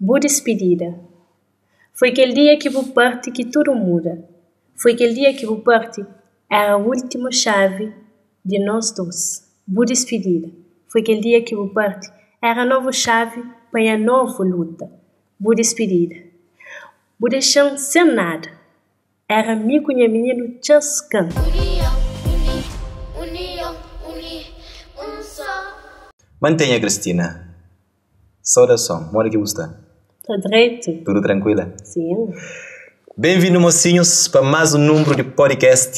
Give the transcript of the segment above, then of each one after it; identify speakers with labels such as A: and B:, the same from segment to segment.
A: Bu dispidida Foi kel dia ki bu parti ki tudu muda Foi kel dia ki bu parti Éra últimu xavi di nos dos Bu dispidida Foi kel dia ki bu parti Éra novu xavi pa nha novu luta Bu dispidida Bu dexa-m sen nada Éra mi ku nha mininu txaskan.
B: Mantenha Cristina. Saudason, modi ki bu sta?
A: Ta dretu.
B: Tudu trankuila?
A: Sim.
B: Benvindu mosinhus pa más un nunbru di podcast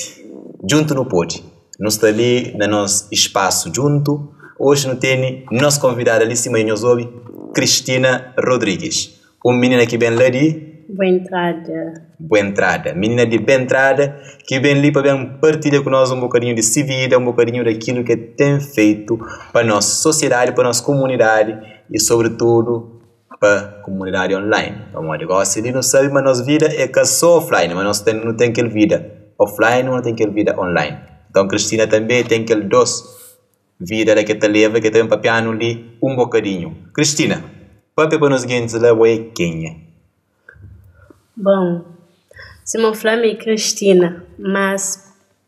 B: Djuntu Nu Pode. Nu sta li na nos ispasu djuntu. Oji nu tene nos konvidada li sima nhos obi, Cristina Rodrigues. Un minina ki ben la di.
A: Boa Entrada.
B: Boa Entrada. Minina di Boa Entrada ki ben li pa ben partilha ku nos un bokadinhu di si vida, un bokadinhu di akilu ki el ten feitu pa nos sosiedadi, pa nos komunidadi y sobritudu pa komunidadi online. Pamodi gosi li nu sabe ma nos vida é ka so offline, ma nos ten, nu ten kel vida offline, ma nu ten kel vida online. Nton Cristina tanbe ten kel dos. Vida la ke ta leva ke ta ben papia-nu li un bokadinhu. Cristina, papia pa nos gentis la bo é kenha?
A: Bon, sima bu fla mi é Cristina, mas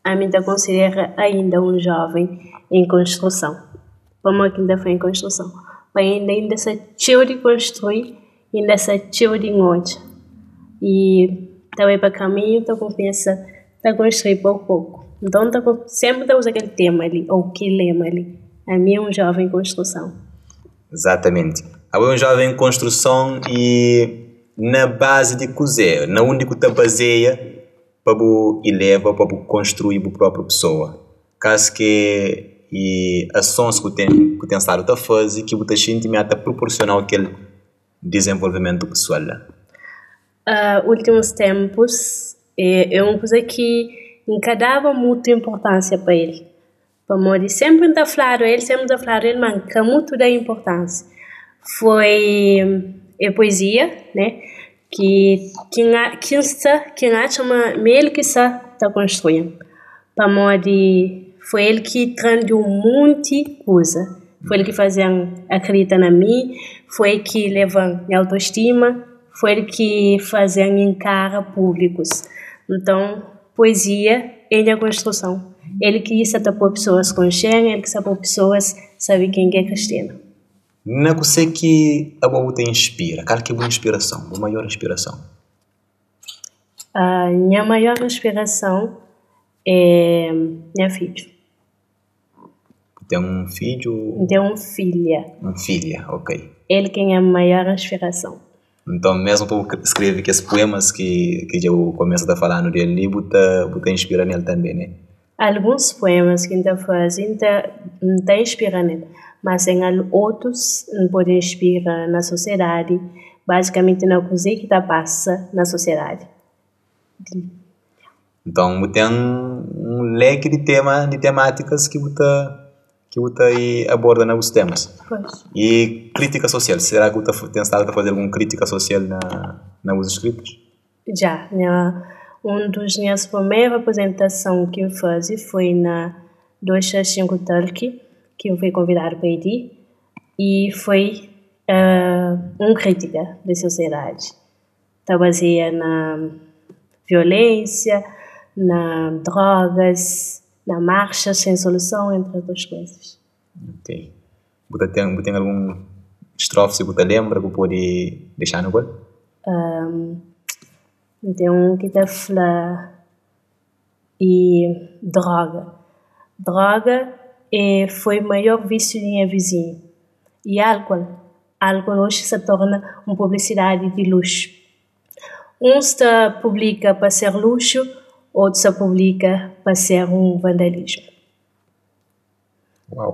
A: ami N ta konsidera ainda un joven en konstruson. Pamodi ki N ta fla en konstruson? Pa inda inda sta txeu di konstrui, inda sta txeu di N odja y ta bai pa kaminhu ta kumesa ta konstrui poku poku. Nton ta senpri ta uza kel tema li ô kel lema li, ami é un joven en konstruson.
B: Izatamenti. Abo é un joven en konstruson y na bazi di kuzê? Na undi ku ta bazeia pa bu ileva, pa bu konstrui bu propriu pesoa? Kas ki é asons ku ten ku ten stadu ta faze ki bu ta xinti ma ta proporsionau kel dizenvolvimentu pesoal la?
A: Últimus ténpus é un kuza ki N ka daba mutu inportánsia pa el, pamodi sénpri N ta fladu el, sénpri N ta fladu el, má N ka mutu da inportánsia. Foi é poezia, né, ki ki N ki N sta ki N atxa ma el ki sta ta konstrui-m, pamodi foi el ki tra-m di un monti kuza. Foi el ki faze-m akredita na mi, foi el ki leva-m nha autostima. Foi el ki faze-m inkara públikus. Nton, poezia é nha konstruson. El ki sa ta poi pesoas konxe-m, el ki sa poi pesoas sabe ken ki é Cristina.
B: Na kuse ki abo bu ta inspira? Kal ki é bu inspirason, bu maior inspirason?
A: Nha maior inspirason é nha fidju.
B: Bu ten un fidju?
A: N ten un filha.
B: Un filha, ok.
A: El ki é nha maior inspirason.
B: Nton, mésmu pa bu skrebe kes puemas ki ki dja bu kumesa ta fala-nu di el li, bu ta bu ta inspira nel tanbê, ne?
A: Alguns puemas ki N ta faze, N ta N ta inspira nel. Má sen al otus, N pode inspira na sosiedadi, bazikamenti na kuzê ki ta pasa na sosiedadi.
B: Nton bu ten un leki di tema, di temátikas ki bu ta ki bu ta aborda na bus temas. I krítika sosial, sera ki bu ta ten stadu ta faze algun krítika sosial na na bus skritas?
A: Dja, nha un dus nhas primeru aprizentason ki N faze foi na 265 Talk, ki N foi konvidadu pa Edi, i foi un krítika di sosiedadi. Ta bazeia na violensia, na drogas, na marxas sen soluson, entri otus kuzas.
B: Ok. Bu ta ten, bu ten algun strofe si bu ta lenbra bu pode dexa-nu ku el?
A: N ten un ki ta fla e droga. Droga e foi maior vísiu di nha vizinhu. E álkol? Álkol oxi sta torna un publisidadi di luxu. Uns ta publika pa ser luxu, otus ta publika pa ser un vandalismu.
B: Uau!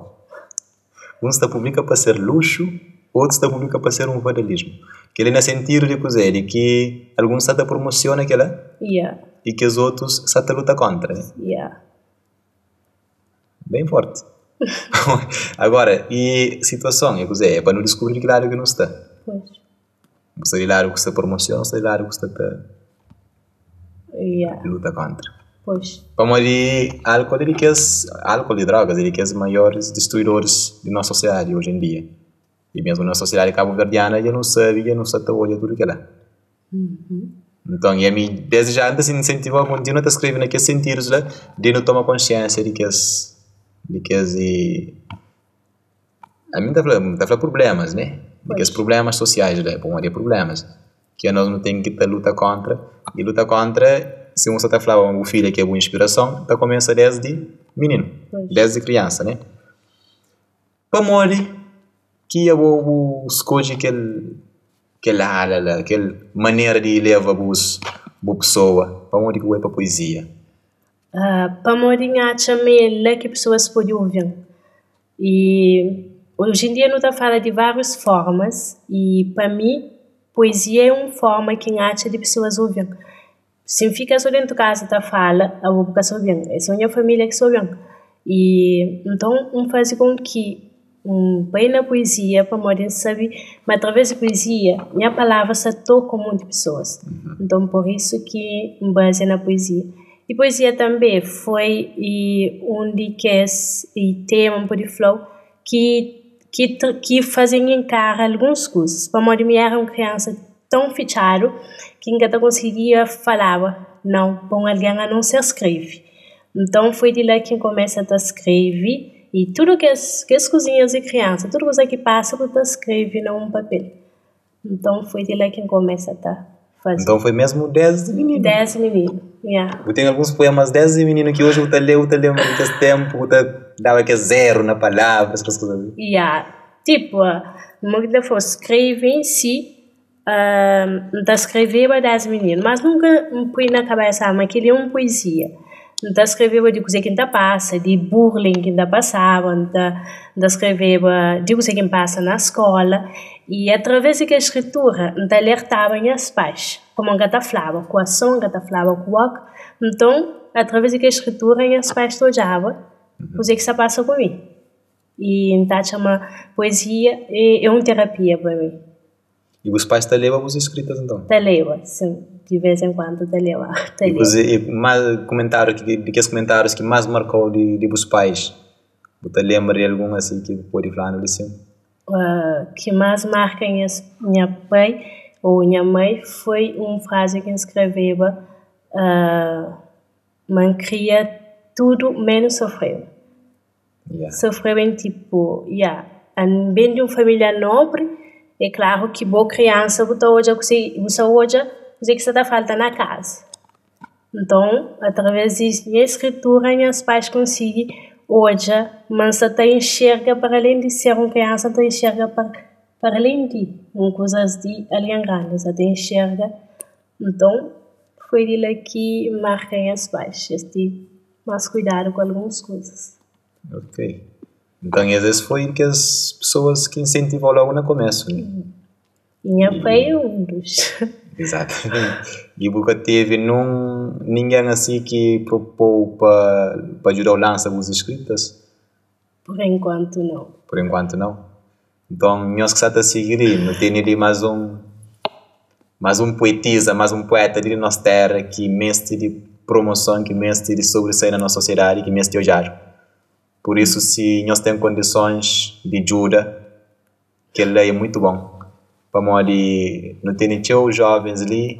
B: Uns ta publika pa ser luxu, otus ta publika pa ser un vandalismu. Kel-li na sentidu di kuzê? Di ki alguns sa ta promosiona kel-la
A: Yeah.
B: i kes otus sa ta luta kóntra, ne?
A: Yeah.
B: Ben fórti. Agora, i situason é kuzê? É pa nu diskubri di ki ladu ki nu sta.
A: Pois.
B: Bu sta di ladu ku sta promosiona, bu sta di ladu ku sta ta
A: Yeah.
B: luta kóntra.
A: Pois.
B: Pamodi álkol é di kes, álkol i drogas é di kes maioris distruidoris di nos sosiedadi oji en dia. I mesmu na sosiedadi kabuverdiana dja nu sabe, dja nu sa ta odja tudu kila. Nton, i ami desdi ja N ta insentiva kontinua ta skrebe na kes sentidus la di nu toma konsiensia di kes di kes i ami N ta fla N ta fla prublemas ne di kes prublemas sosiais la pamodi é prublemas ki anos nu ten ki ta luta kontra i luta kontra si un sta ta flaba ma bu fidja ki é bu inspirason ta kumesa desdi mininu desdi kriansa ne. Pamodi ki abo bu skodje kel kel ala la, kel manera di leva bus bu pesoa? Pamodi ki bu bai pa poezia?
A: Pamodi N atxa ma é la ki pesoas pode obi-m. I oji en dia nu ta fala di várius formas i pa mi poezia é un forma ki N atxa di pesoas obi-m. Si N fika so dentu kaza ta fala, abo bu ka sa obi-m, é so nha familia ki sa obi-m. I nton N faze kon ki N bai na puezia pamodi N sabe ma atraves di puezia nha palavra sa toka monti pesoas. Nton pur isu ki N bazia na puezia. I puezia tanbe foi un di kes tema N pode fla-u ki ki faze-m inkara alguns kuzas pamodi mi era un kriansa tãu fitxadu ki N ka ta konsigia falaba nau pa un algen a non ser skrebe. Nton foi di la ki N kumesa ta skrebe i tudu kes kes kuzinhas di kriansa, tudu kuza ki pasa bu ta skrebe na un papel. Nton foi di la ki N kumesa ta faze.
B: Nton foi mesmu desdi mininu?
A: Desdi mininu, ya.
B: Bu ten alguns puemas desdi mininu ki oji bu ta le bu ta lenbra di kes tenpu, bu ta daba kes eru na palavras, kes kuza li?
A: Ya, tipu, mo ki ta fla, skrebe en si N ta skreveba dés mininu, mas nunka N pui na kabésa ma kel-li é un puezia. N ta skreveba di kuzê ki N ta pasa, di burling ki N ta pasaba, N ta N ta skreveba di kuzê ki N pasa na skóla. I através di kel skritura N ta alertaba nhas pais, pamodi N ka ta flaba ku ason, N ka ta flaba ku boka. Nton, através di kel skritura nhas pais ta odjaba kuzê ki sta pasa ku mi. I N ta atxa ma puezia é un terapia pa mi.
B: I bus pais ta leba bus skritas nton?
A: Ta leba, sin. Di vez en kuandu ta leba. Ta
B: leba. I mas kumentariu ki di kes kumentarius ki mas markau di di bus pais, bu ta lenbra di algun asi ki bu podi flanu li sin?
A: Ki mas marka nhas nha pai ou nha mai foi un frazi ki N skreveba ma N kria tudu menus sofreba. Sofrê ben tipo, ya, N ben di un família nobri, é klaru ki bo kriansa bu ta odja kuzê, bu sa odja kuzê ki sa ta falta na kaza. Nton, através di nha skritura, nhas pais konsigi odja ma N sa ta inxerga para alén di ser un kriansa, N ta inxerga para alén di un kuzas di algen grandi, N sa ta inxerga. Nton, foi di la ki N marka nhas pais, es ti. Mas kuidadu ku alguns kuzas.
B: Ok. Nton es es foi kes pesoas ki insentivau logu na komesu, ne?
A: Nha pai é un dus.
B: Exatamente. I bu ka tevi nun ningen asi ki propou pa pa djudau lansa bus skritas?
A: Por enkuantu nau.
B: Por enkuantu nau. Nton nhos ki sa ta sigi li, nu tene li mas un mas un puetiza, mas un pueta li di nos tera ki meste di promoson, ki meste di sobrisai na nos sosiedadi, ki meste odjadu. Pur isu, si nhos ten kondisons di djuda, kel-la é muitu bon, pamodi nu tene txeu jovens li,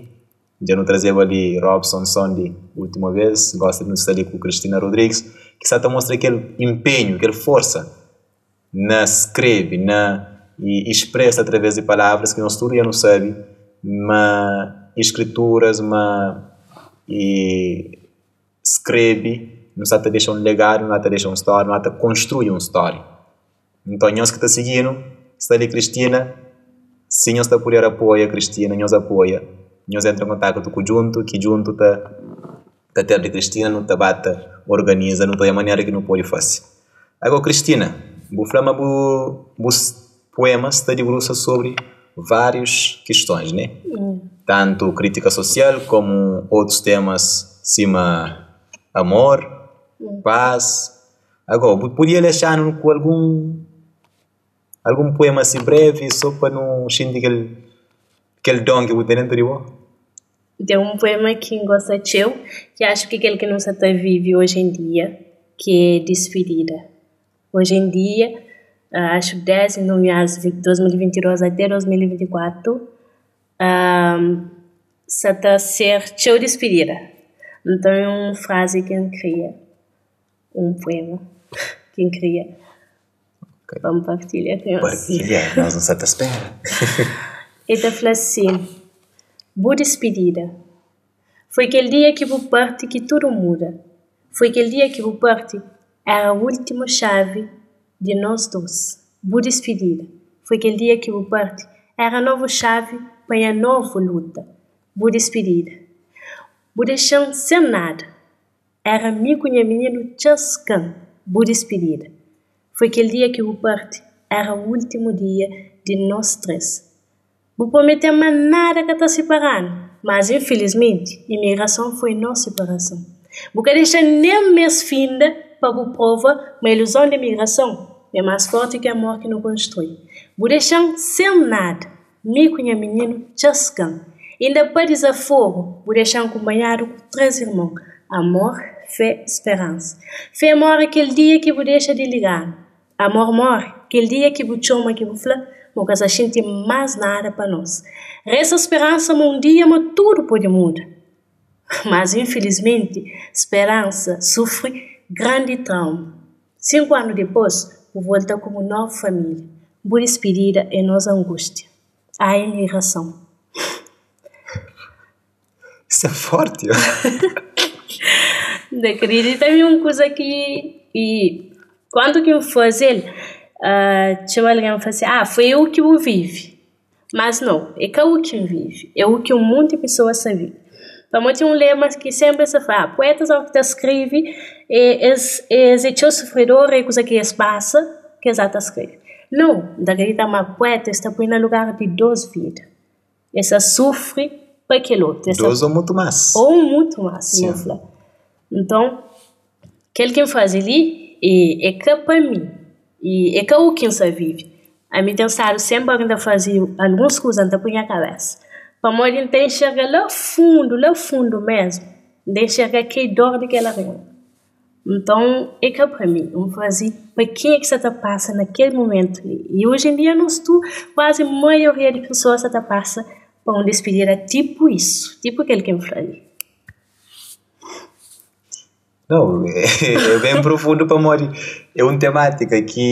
B: dja nu trazeba li Robson Son di ultimu bes, gosi nu sta li ku Cristina Rodrigues, ki sa ta mostra kel inpenhu, kel forsa na skrebe, na expresa através di palavras ki nos tudu dja nu sabe ma eskrituras, ma skrebe nu sa ta dexa un legadu, nu sa ta dexa un stória, nu sa ta konstrui un stória. Nton, nhos ki ta sigi-nu, sta li Kristina, si nhos ta puder apoia Kristina, nhos apoia, nhos entra en kontaktu ku Djuntu, ki Djuntu ta ta ter di Kristina, nu ta ba ta organiza, nu ta odja manera ki nu pode fase. Agó Kristina, bu fla ma bu bus puemas ta dibrusa sobri várius kistons, ne? Tantu krítika sosial komu otus temas sima amor, pas. Agó, bu podia dexa-nu ku algun algun puema asi brevi so pa nu xinti kel kel don ki bu ten dentu di bo?
A: Ten un puema ki N gosta txeu, ki axu ki kel ki nu sa ta vive oji en dia, ki é dispidida. Oji en dia, Acho 10 no meados de 2022 até 2024 um, sa ta ser txeu despedida. Então é um frase que N kria, um poema que N kria
B: Ok.
A: pa N partilha ku nhos.
B: Partilha, nós nu sa ta spera.
A: El ta fla si, Bu despedida Foi kel dia ki bu parti ki tudu muda Foi kel dia ki bu parti Éra últimu xavi di nos dos Bu dispidida Foi kel dia ki bu parti Éra novu xavi pa nha novu luta Bu dispidida Bu dexa-m sen nada Éra mi ku nha mininu txaskan Bu dispidida Foi kel dia ki bu parti Éra últimu dia di nos tres Bu promete-m ma nada ka ta sipara-nu, mas infilismenti imigrason foi nos siparason. Bu ka dexa nen mes finda pa bu prova ma iluzon di imigrason é más forti ki amor ki nu konstrui. Bu dexa-m sen nada, mi ku nha mininu txaskan. Inda pa dizaforu, bu dexa-m kunpanhadu ku 3 irmon, amor, fé, speransa. Fé móre kel dia ki bu dexa di liga-nu. Amor móre kel dia ki bu txoma ki bu fla ma bu ka sa xinti más nada pa nos. Resta speransa ma un dia ma tudu pode muda. Mas infilismenti speransa sufri grandi trauma. 5 anu dipôs bu volta ku bu novu família. Bu dispidida é nos angústia. A imigrason.
B: Isso é forte.
A: N ta kridita mi un kuza ki i kantu ki N faze-l txeu algen fla si, ah foi u ki bu vive. Mas nau, é ka u ki N vive, é u ki un monti pesoas sa vive. Pamodi ten un lema ki senpri es ta fla, ah puetas óras ki ta skrebe es es é txeu sufridor, é kuza ki es pasa ki es ata skrebe. Nau, N ta kridita ma pueta es ta poi na lugar di dos vida. Es ta sufri pa kel otu. Es ta.
B: Dos ou mutu más.
A: Ou mutu más, sima bu fla. Nton, kel ki N faze li é ka pa mi, i é ka u ki N sta vive. Ami ten stadu senpri óras ki N ta faze alguns kuza, N ta pui nha kabésa. Pamodi N ta inxerga la fundu, la fundu mésmu, N ta inxerga kel dór di kel algen. Nton, é ka pa mi, N faze pa kenha ki sta ta pasa na kel mumentu li. I oji en dia nos tudu, kuazi maioria di pesoas sta ta pasa pa un dispidida tipu isu, tipu kel ki N fla li.
B: Nau, é ben profundu pamodi é un temátika ki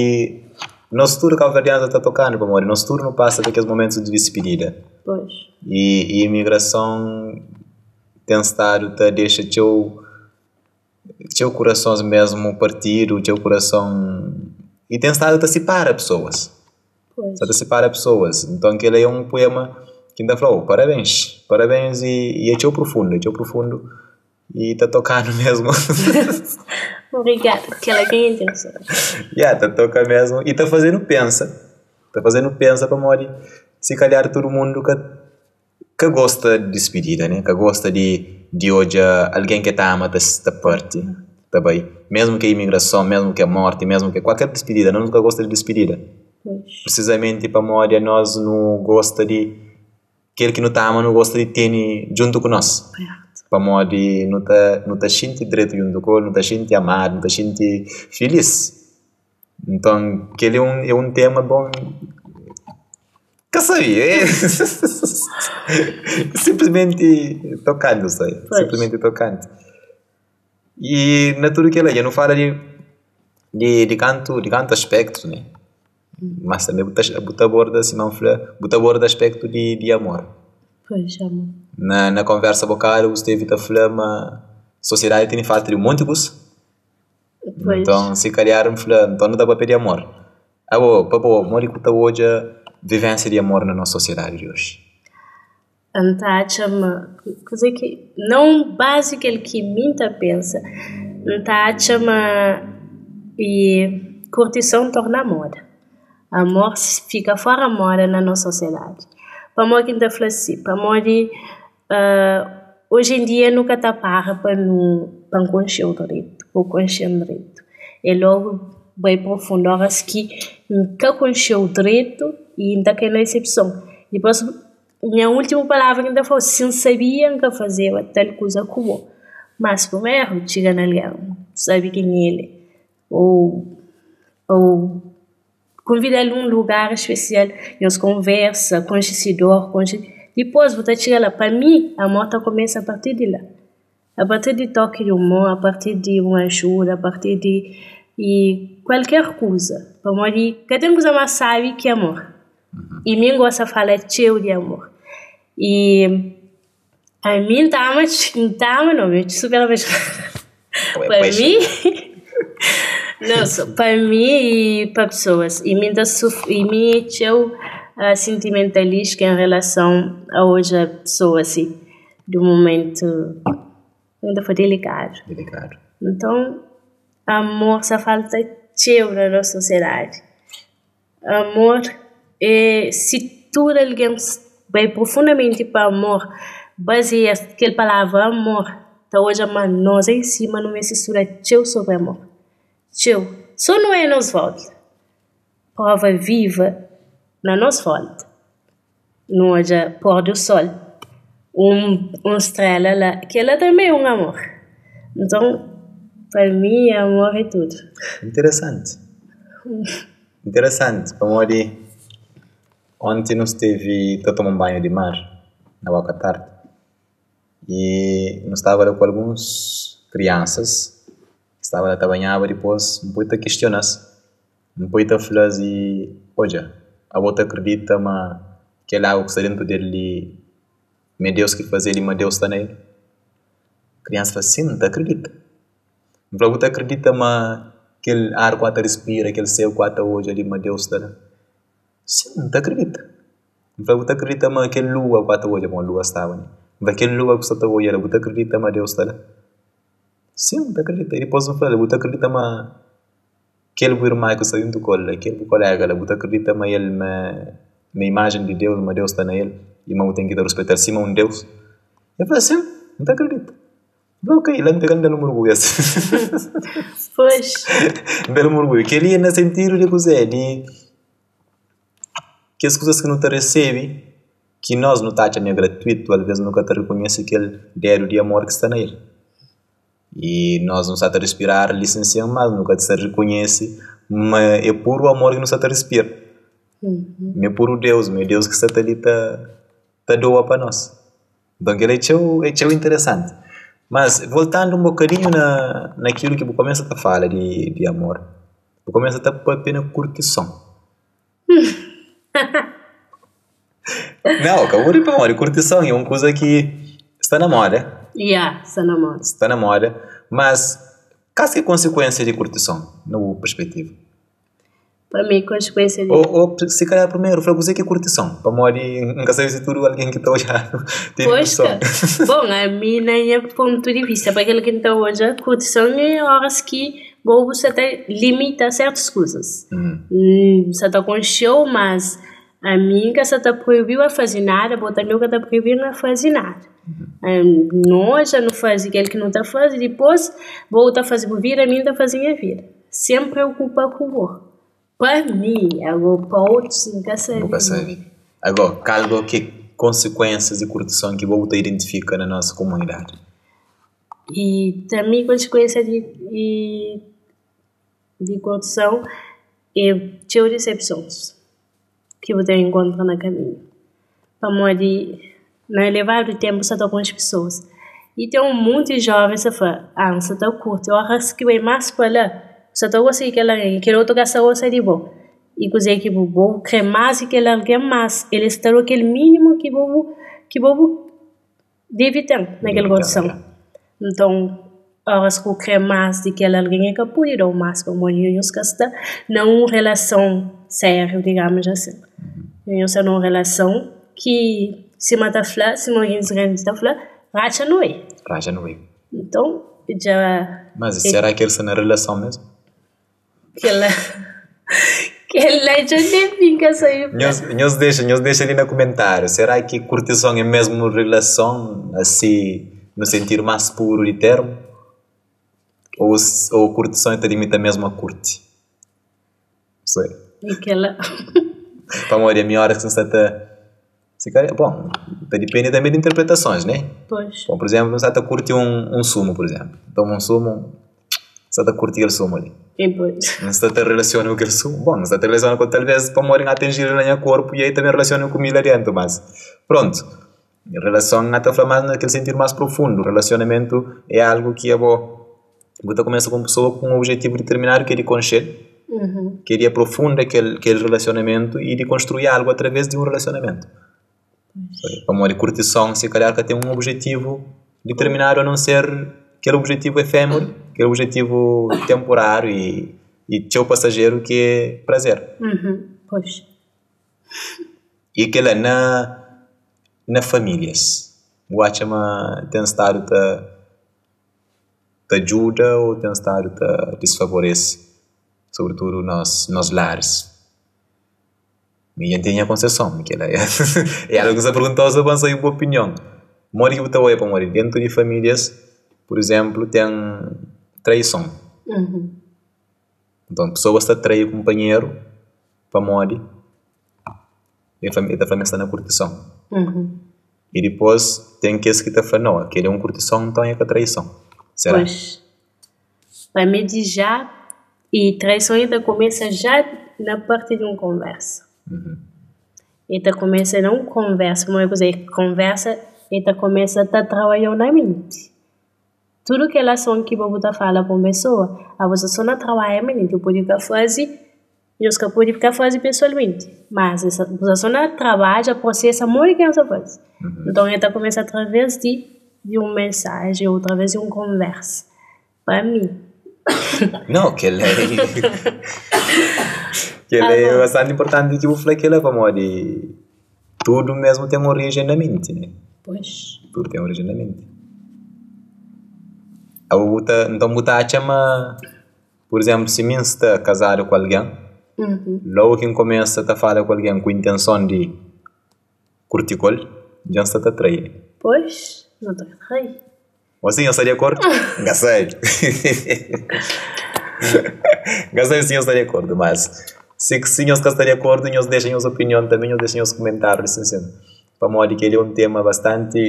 B: nos tudu kabuverdianus ta tokanu pamodi nos tudu nu pasa pa kes mumentus di dispidida.
A: Pois.
B: I imigrason ten stadu ta dexa txeu txeu kurasons mesmu partidu, txeu kurason i ten stadu ta sipara pesoas, sta ta sipara pesoas. Nton kel-la é un puema ki N ta fla-u parabéns, parabéns i é txeu profundu, é txeu profundu i ta toka-nu mesmu.
A: Obrigadu, kel-la ki nha intenson.
B: Ya, ta toka mesmu i ta faze-nu pensa, ta faze-nu pensa pamodi si kalhar tudu mundu ka. Ka gosta di dispidida ne, ka gosta di di odja algen ke ta ama ta ta parti, ta bai. Mesmu ke imigrason, mesmu ke morti, mesmu ke kualker dispidida, nos nu ka gosta di dispidida. Prisizamenti pamodi anos nu gosta di kel ki nu ta ama nu gosta di tene djuntu ku nos. Pamodi nu ta nu ta xinti dretu djuntu ku el, nu ta xinti amadu, nu ta xinti filis. Nton kel é un é un tema bon. Ka sabe, é simplesmenti tokante, sabe? Simplesmenti tokante. I na tudu kel-la, dja nu fala di di di kantu di kantu aspektus, ne? Mas tanbe bu ta bu ta aborda, sima N fla, bu ta aborda aspektu di di amor. Na na konversa bokadu bu stevi ta fla ma sosiedadi tene falta di un monti kusa. Nton, si kalhar N fla, nton nu ta papia di amor. Abo, pa bo, modi ku ta odja vivensia di amor na nos sosiedadi di oji?
A: N ta atxa ma kuze ki, non bazi kel ki mi N ta pensa, N ta atxa ma e kurtison torna moda. Amor fika fora moda na nos sosiedadi. Pamodi ki N ta fla si? Pamodi Oji en dia nu ka ta para pa nu pa N konxe-u dretu, pa bu konxe-m dretu. É logu bai profundu. Óras ki N ka konxe-u dretu i N ta kai na disepson. Dipôs, nha últimu palavra ki N ta fla-u, si N sabia N ka fazeba tal kuza ku bo. Mas primeru, txiga na algen, sabe ken el é ô ô. Konvida-l un lugar spesial, nhos konversa, konxe se dor, konxe. Dipôs bu ta txiga la. Pa mi, amor ta kumesa a partir di la. A partir di toki di un mon, a partir di un ajuda, a partir di i kualker kuza. Pamodi ka ten kuza más sábi ki amor. I mi N gosta fala txeu di amor. I ami N ta ama, N ta ama no, mi é super apaixonada. Pa mi, não, só pa mi i pa pesoas. I mi N ta sufri, i mi é txeu sentimentalista em relason a odja pesoa si, di un momentu inda foi delikadu.
B: Delikadu.
A: Nton, amor sa falta txeu na nos sosiedadi. Amor é si tudu algen bai profundamenti pa amor, bazia kel palavra amor, ta odja ma nos en sima nu meste studa txeu sobri amor. Txeu. So nu é nos volta. Prova viva na nos volta. Nu odja pôr do sol, un strela la, kel-la tanbe é un amor. Nton, pa mi, amor é tudu.
B: Interesanti. Interesanti, pamodi onti nu stevi ta toma un banhu di mar na Boka Tardi i nu staba la ku alguns kriansas ki staba la ta banhaba dipôs N poi ta kistiona-s. N poi ta fla-s i, Odja, abo ta kridita ma kel agu ki sta déntu di el li ma é Deus ki faze-l i ma Deus sta na el? Kriansa fla, Sin, N ta kridita. N fla, Bu ta kridita ma kel ar ku a ta respira, kel séu ku a ta odja li ma Deus sta la? Sin, N ta kridita. N fla, Bu ta kridita ma kel lua ku a ta odja, bon, lua staba li. N fla, Kel lua ku sta ta odja la, bu ta kridita ma Deus sta la? Sin, N ta kridita. I dipôs N fla-l, Bu ta kridita ma Kel bu irma ki sta djuntu ku el la, kel bu kolega la, bu ta kridita ma el ma ma imajen di Deus, ma Deus sta na el i ma bu ten ki ta ruspeta-l sima un Deus? El fla, Sin, N ta kridita. N fla, Ok, la N pega-l N da-l un murgulhu asi.
A: Pois.
B: N da-l un murgulhu. Kel-li é na sentidu di kuzê? Di kes kuzas ki nu ta resebe ki nos nu ta atxa ma é gratuitu, alvês nu ka ta rekonhese kel dedu di amor ki sta na el. I nos nu sta ta respira ar li sin sin, mas nu ka ta rekonhese ma é puru amor ki nu sta ta respira. Ma é puru Deus, ma é Deus ki sta ta li ta ta doa pa nos. Nton kel-la é txeu é txeu interesanti. Mas voltandu un bokadinhu na na kilu ki bu kumesa ta fala di di amor, bu kumesa ta papia na kurtison. Nau, ka bu ri pamodi kurtison é un kuza ki sta na moda.
A: Ya, sta na moda.
B: Sta na moda, mas kas ki é konsikuensia di kurtison na bu perspetiva?
A: Pa mi, konsikuensia di.
B: Ô, ô, si kalhar primeru fla kuzê ki é kurtison, pamodi N ka sabe si tudu algen ki ta odja-nu tene
A: Pois
B: noson.
A: ka. Bon, ami na nha pontu di vista, pa kel ki N ta odja, kurtison é óras ki Bo bu sa ta limita sertus kuzas. N sa ta konxe-u, mas ami N ka sa ta proibi-u a faze nada, bo tanbe bu ka ta proibi-m a faze nada. No dja nu faze kel ki nu ta faze, dipôs bo bu ta faze bu vida, ami N ta faze nha vida, sen preokupa ku bo. Pa mi, ago pa otus N ka sabe.
B: Bu ka sabe. Ago, kal go ki é konsikuensias di kurtison ki bo bu ta identifika na nos komunidadi?
A: I tanbe konsikuensia di di korupson é txeu disepsons ki bu ta inkontra na kaminhu. Pamodi na levar di tenpu sa ta konxe pesoas i ten un monti di jovens ta fla, ah N sa ta kurti, óras ki bai más pa la bu sa ta gosta di kel algen i kel otu ka sa gosta di bo. I kuzê ki bu bo kre más di kel algen, mas el sta da kel minimu ki bo ki bo bu. Debe ten na kel korson. Nton, óras ki bu krê más di kel algen, el ka pode da-u más pamodi nhos ka sta na un relason sériu, digamus asin. Nhos sta na un relason ki, sima ta fla, sima gentis grandi ta fla, ratxa nu ei.
B: Ratxa nu ei.
A: Nton, dja.
B: Mas será ki el sta na relason mésmu?
A: Kel-la, kel-la dja nen mi ka sabe fla.
B: Nhos, nhos dexa, nhos dexa li na kumentáriu, será ki kurtison é mesmu relason, asi, no sentidu más puru di termu? Ou, ou kurtison ta limita mesmu a kurti? Sei.
A: E kel-la.
B: Pamodi ami óras ki N sta ta, si ka, bon, ta dipende tanbe di interpretasons, ne?
A: Pois.
B: Bon, pur izénplu, N sta ta kurti un, un sumu, pur izénplu. N toma un sumu, N sta ta kurti kel sumu li. N sta ta relasiona ku kel pessoa, bon, N sta ta relasiona ku el talvês pamodi N ka ten gira na nha korpu i el ta ben relasiona ku mi la déntu, mas prontu. Relason N ta fla más na kel sentidu más profundu, relasionamentu é algu ki abo bu ta kumesa ku un pessoa ku un objetivu diterminadu ki é di konxe-l, ki é di aprofunda kel kel relasionamentu i di konstrui algu através di un relasionamentu. Pamodi kurtison si kalhar ka ten un objetivu diterminadu a non ser kel objetivu efémeru, kel objetivu temporáriu i txeu pasajeru ki é prazer. I kela na na famílias, bu atxa ma ten stadu ta ta djuda ô ten stadu ta disfavorese sobritudu nos nos laris? Mi dja N ten nha konseson mi kela é algu ki N sta perguntau so pa N sabe bu opinion. Modi ki bu ta odja pamodi dentu di famílias pur izénplu ten traison. Nton pesoas ta trai kunpanheru pamodi el ta fla ma el sta na kurtison. I dipôs ten kes ki ta fla nau, kel-li é un kurtison nton é ka traison. Será?
A: Pois, pa mi di já, i traison el ta kumesa já na parti di un konversa. El ta kumesa na un konversa, pamodi kuzê? Konversa el ta kumesa ta trabadja-u na menti. Tudu kel ason ki bo bu ta fala pa un pesoa, abo sta so na trabadja menti, bu pode ka faze, nhos ka pode ka faze pesoalmenti, mas bu sta so na trabadja, prosesa modi ki nhos ta faze. Nton el ta kumesa atraves di di un mensaji o atraves di un konversa. Pa mi.
B: No, kel-la é kel-la é bastante inportanti ki bu fla kel-la pamodi Tudu mesmu ten orijen na menti, ne?
A: Pois.
B: Tudu ten orijen na menti. Abo bu ta, nton bu ta atxa ma, pur izénplu, si mi N sta kazadu ku algen, logu ki N kumesa ta fala ku algen ku intenson di kurti ku el, dja N sta ta trai.
A: Pois, nu ta trai.
B: Ô si nhos sta di akordu? N ka sabe. N ka sabe si nhos sta di akordu, mas si si nhos ka sta di akordu, nhos dexa nhos opinion tanbe, nhos dexa nhos kumentáriu li sin sin. Pamodi kel-li é un tema bastanti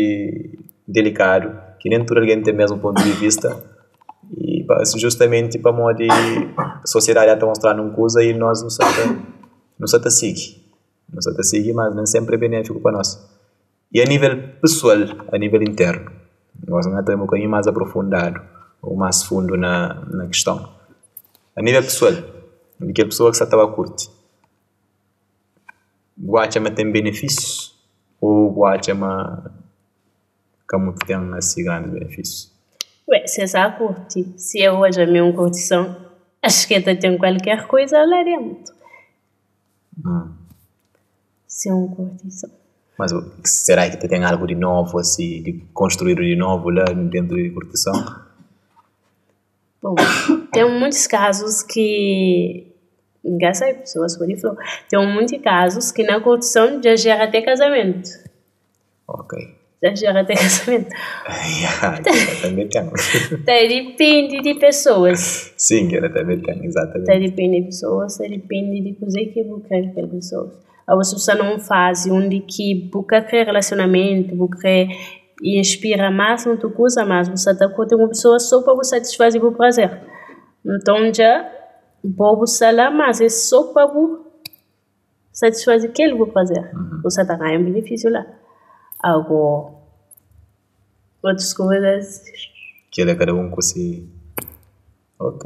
B: delikadu, ki nen tudu algen ten mesmu pontu di vista, i justamenti pamodi sosiedadi ata mostranu un kuza i nos nu sa ta nu sa ta sigi. Nu sa ta sigi, mas nen senpri é benéfiku pa nos. I a nível pesoal, a nível internu, gosi N ta bai un bokadinhu más aprofundadu ô más fundu na na kiston. A nível pesoal, di kel pesoa ki sa ta ba kurti, bu atxa ma ten benefísius ô bu atxa ma ka mutu ten asi grandis benefísius?
A: Ué, si es sa kurti, si e odja ma é un kurtison, axu ki e ta ten kualker kuza la dentu. Si é un kurtison.
B: Mas será ki ta ten algu di novu asi, di konstruídu di novu la dentu di kurtison?
A: Bon, ten muitus kazus ki N ka sabe, pesoas pode fla-u. Ten munti kazus ki na kurtison dja jera te kazamentu.
B: Ok.
A: Dja jera te kazamentu.
B: Ya, kela tanbe ten.
A: Ta dipindi di pesoas.
B: Sin, kela tanbe ten, izatamenti.
A: Ta dipindi di pesoas, ta dipindi di kuze ki bu kre ku kel pesoas. Abo si bu sta na un fazi undi ki bu ka kre relasionamentu, bu kre inspira mas na otu kuza, mas bu sta ta kurti un pesoa so pa bu satisfaze bu prazer. Nton dja bo bu sta la, mas é so pa bu satisfaze kel bu prazer. Bu sta ta ganha un benefisiu la. Ago, otus kuzas.
B: Kel-la kada un ku si. Ok,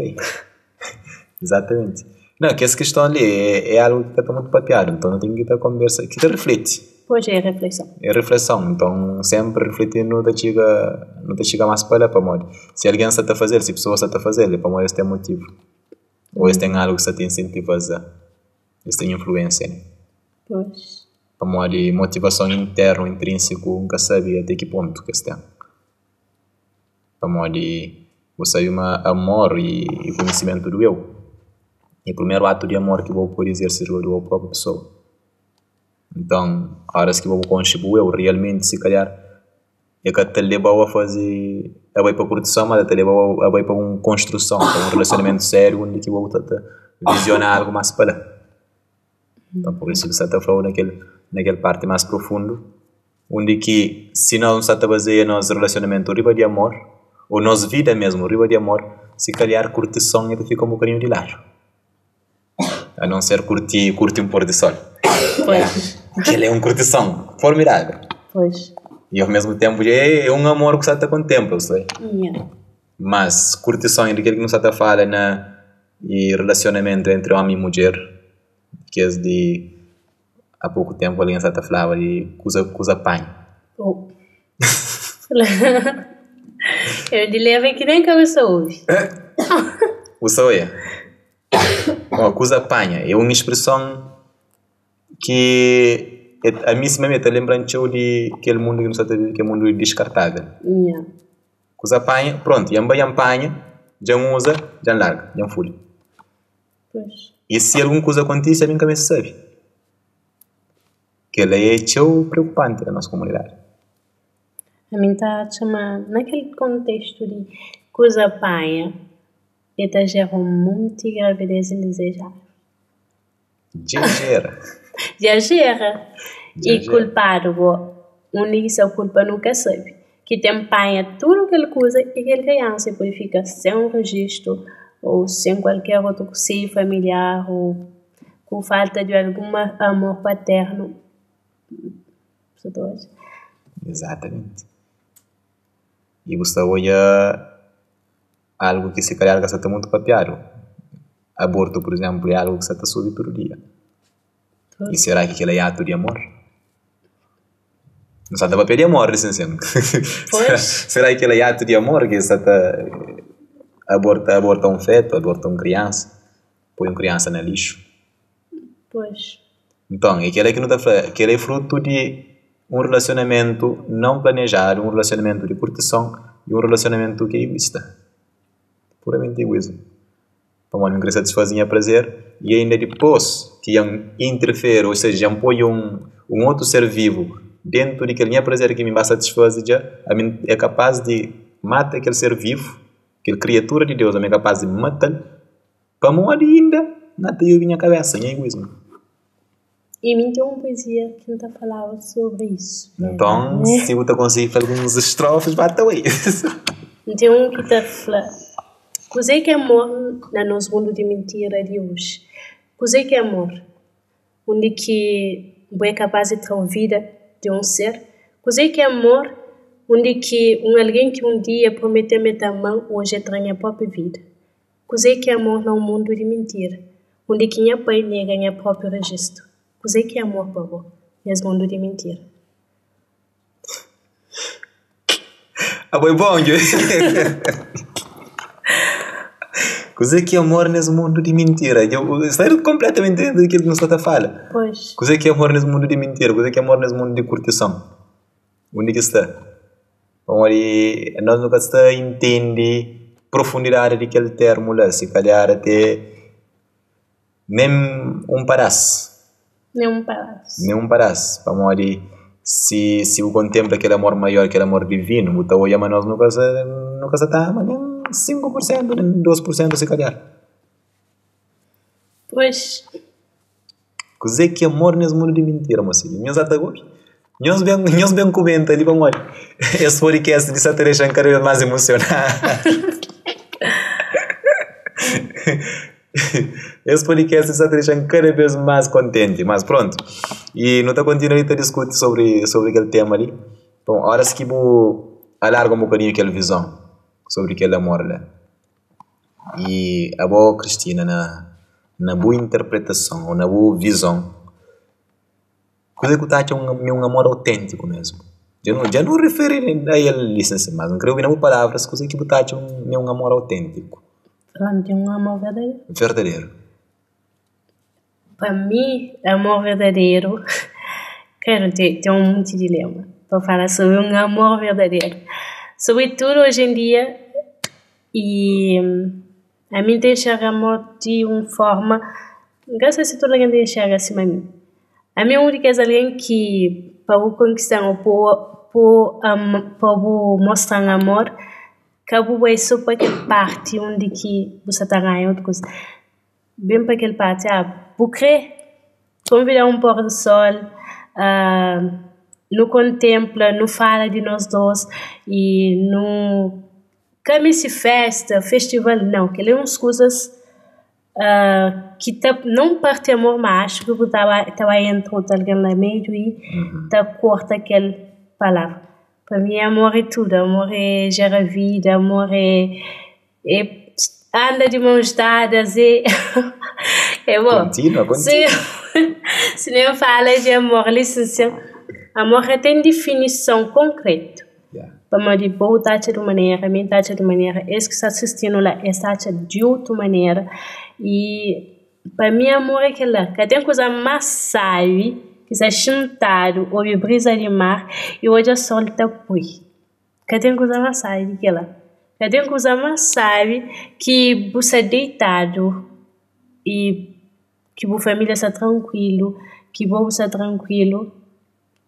B: izatamenti. Nau, kes kiston li é algu ki ka ta mutu papiadu, nton nu ten ki ta konbersa, ki ta rifleti.
A: Pois é, rifleson.
B: É rifleson, nton senpri rifletidu nu ta txiga, nu ta txiga más pa la, pamodi si algen sta ta faze-l, si pesoas sta ta faze-l, é pamodi es ten motivu, ô es ten algu ki sta ta insentiva-s a, es ten influensia.
A: Pois.
B: Pamodi motivason internu, intrínsiku, N ka sabe ate ki pontu ki es ten. Pamodi bu sabe ma amor i konhisimentu du eu é primeru atu di amor ki bo pode izerse riba di bo propi pesoa. Nton, óras ki bo konxe bu eu rialmenti, si kalhar e ka ta leba-u a faze, a bai pa kurtison, ma el ta leba-u a bai pa un konstruson, pa un relasionamentu sériu undi ki bo ta viziona algu más pa la. Nton, pur isu ki sta ta fla-u na kel na kel parti más profundu. Undi ki si nos nu sta ta bazeia nos relasionamentu riba di amor, ô nos vida mesmu riba di amor, si kalhar kurtison e ta fika un bokadinhu di ladu. A non ser kurti kurti un pôr di sol.
A: Pois.
B: Kel é un kurtison formidável.
A: Pois.
B: E ao mesmu ténpu dja é un amor ku sa ta kontenpla, sabe?
A: Yeah.
B: Mas kurtison é di kel ki nu sa ta fala na i relasionamentu entri ómi i mudjer, kes di a poku ténpu algen sa ta flaba di kuza kuza panha.
A: Oh. Eu di leba ki nen ka bu sa obi.
B: Bu sa oia? Bom, kuza panha é un expreson ki ami sima mi ta lenbra-m txeu di kel mundu ki nu sta ta vive ki é mundu diskartável.
A: Yeah.
B: Kuza panha, prontu, dja N bai dja N panha, dja N uza, dja N larga, dja N fuli.
A: Pois.
B: I si algun kuza kontise ami N ka meste sabe. Kel-la é txeu preokupanti na nos komunidadi.
A: Ami N ta atxa ma na kel kontestu di kuza panha, e ta jera un monti gravidez indizejadu.
B: Dja jera.
A: Dja jera.
B: Dja
A: I
B: jera.
A: kulpadu bo, undi ki sta kulpa nu ka sabe. Ki ten panha tudu kel kuza i kel kriansa pode fika sen un rejistu ou sen kualker otu seio familiar ou ku falta di algun amor paternu.
B: Exatamente. I bu sta odja algu ki si kalhar ka sta ta mutu papiadu. Abortu, pur izénplu, é algu ki sta ta subi tudu dia. I sera ki kel-la é atu di amor? Nu sta ta papia di amor li sin sin. Sera ki kel-la é atu di amor ki sta ta aborta aborta un fetu, aborta un kriansa, poi un kriansa na lixu? Nton, é kel-la ki nu ta fla, kel-la é frutu di un relasionamentu non planejadu, un relasionamentu di kurtison i un relasionamentu ki é iguista, puramenti iguismu. Pamodi N krê satisfaze nha prazer i ainda dipôs ki dja N interfere, ô seja, dja N poi un otu ser vivu déntu di kel nha prazer ki mi ba satisfaze dja, ami é kapás di mata kel ser vivu, kel kriatura di Deus, ami é kapás di mata-l pamodi inda N ta obi nha kabésa, nha iguismu.
A: I mi ten un poezia ki N ta falaba sobri isu.
B: Nton, si bu ta konsigi fla alguns estrofes, ba ta oi.
A: N ten un ki ta fla, Kuzê ki é amor na nos mundu di mintira di oji? Kuzê ki é amor? Undi ki bu é kapaz di tra-u vida di un ser? Kuzê ki é amor? Undi ki un algen ki un dia promete-m el ta ama-m, oji el tra nha própi vida? Kuzê ki é amor na un mundu di mintira, undi ki nha pai nega nha própi rejistu? Kuzê ki é amor pa bo, nes mundu di mintira?
B: Abo é bom, djo. Kuzê ki é amor nes mundu di mintira? Djo, sta kompletamenti dentru di kel ki nu sta ta fala.
A: Pois.
B: Kuzê ki é amor nes mundu di mintira? Kuzê ki é amor nes mundu di kurtison? Undi ki sta? Pamodi nos nu ka sta intende profundidadi di kel termu la, si kalhar ate nen un padás.
A: Nen un padás.
B: Nen un padás, pamodi si si bu kontenpla kel amor maior, kel amor divinu, bu ta odja ma nos nu ka sta nu ka sta ta ama nen 5 pur sentu, nen 2 pur sentu si kalhar.
A: Pois.
B: Kuzê ki amor nes mundu di mintira, mosinhu? Nhos ata gobi? Nhos ben, nhos ben kumenta li pamodi es podcast li sa ta dexa-m kada bes más emosionadu. Es podcast li sa ta dexa-m kada bes más kontenti. Mas prontu, i nu ta kontinua li ta diskuti sobri, sobri kel tema li. Bon, óras ki bu alarga un bokadinhu kel vizon sobri kel amor la. I abo Cristina, na na bu interpretason ô na bu vizon, kuzê ku ta atxa ma é un amor autêntiku mesmu? Dja nu dja nu referi a el li sin mas N kre obi na bu palavras kuzê ki bu ta atxa ma é un amor autêntiku.
A: Falando di un amor verdaderu?
B: Verdaderu.
A: Pa mi, amor verdaderu, kredu ten un monti dilema pa fala sobri un amor verdaderu. Sobritudu oji en dia, i ami N ta inxerga amor di un forma, N ka sai si tudu algen ta inxerga sima mi. Ami é un di kes algen ki pa bu konkista-m ô pa bu mostra-m amor, ka bu bai so pa kel parti undi ki bu sa ta ganha otu kuza. Ben pa kel parti, ah, bu kre konvida un pôr di sol, nu kontempla, nu fala di nos dos i nu. Ka meste festa, festival, nau. Kel-li é uns kuzas ki ta non parti amor, ma axu ki bu ta ba ta bai entra otu algen na meiu i ta korta kel palavra. Pa mi amor é tudu, amor é jera vida, amor é é anda di mãos dadas, é é bo.
B: Kontinua, kontinua.
A: Si N fala di amor li sin, amor ka ten difinison konkretu. Pamodi bo ta atxa di un manera, mi ta atxa di un manera, es ki sta sistinu la es ta atxa di otu manera. I pa mi amor é kel-la, ka ten kuza más sábi ki sta xintadu obi briza di mar i odja sol ta pui. Ka ten kuza más sábi ki kel-la. Ka ten kuza más sábi ki bu sta deitadu i ki bu família sta trankuilu, ki bo bu sta trankuilu.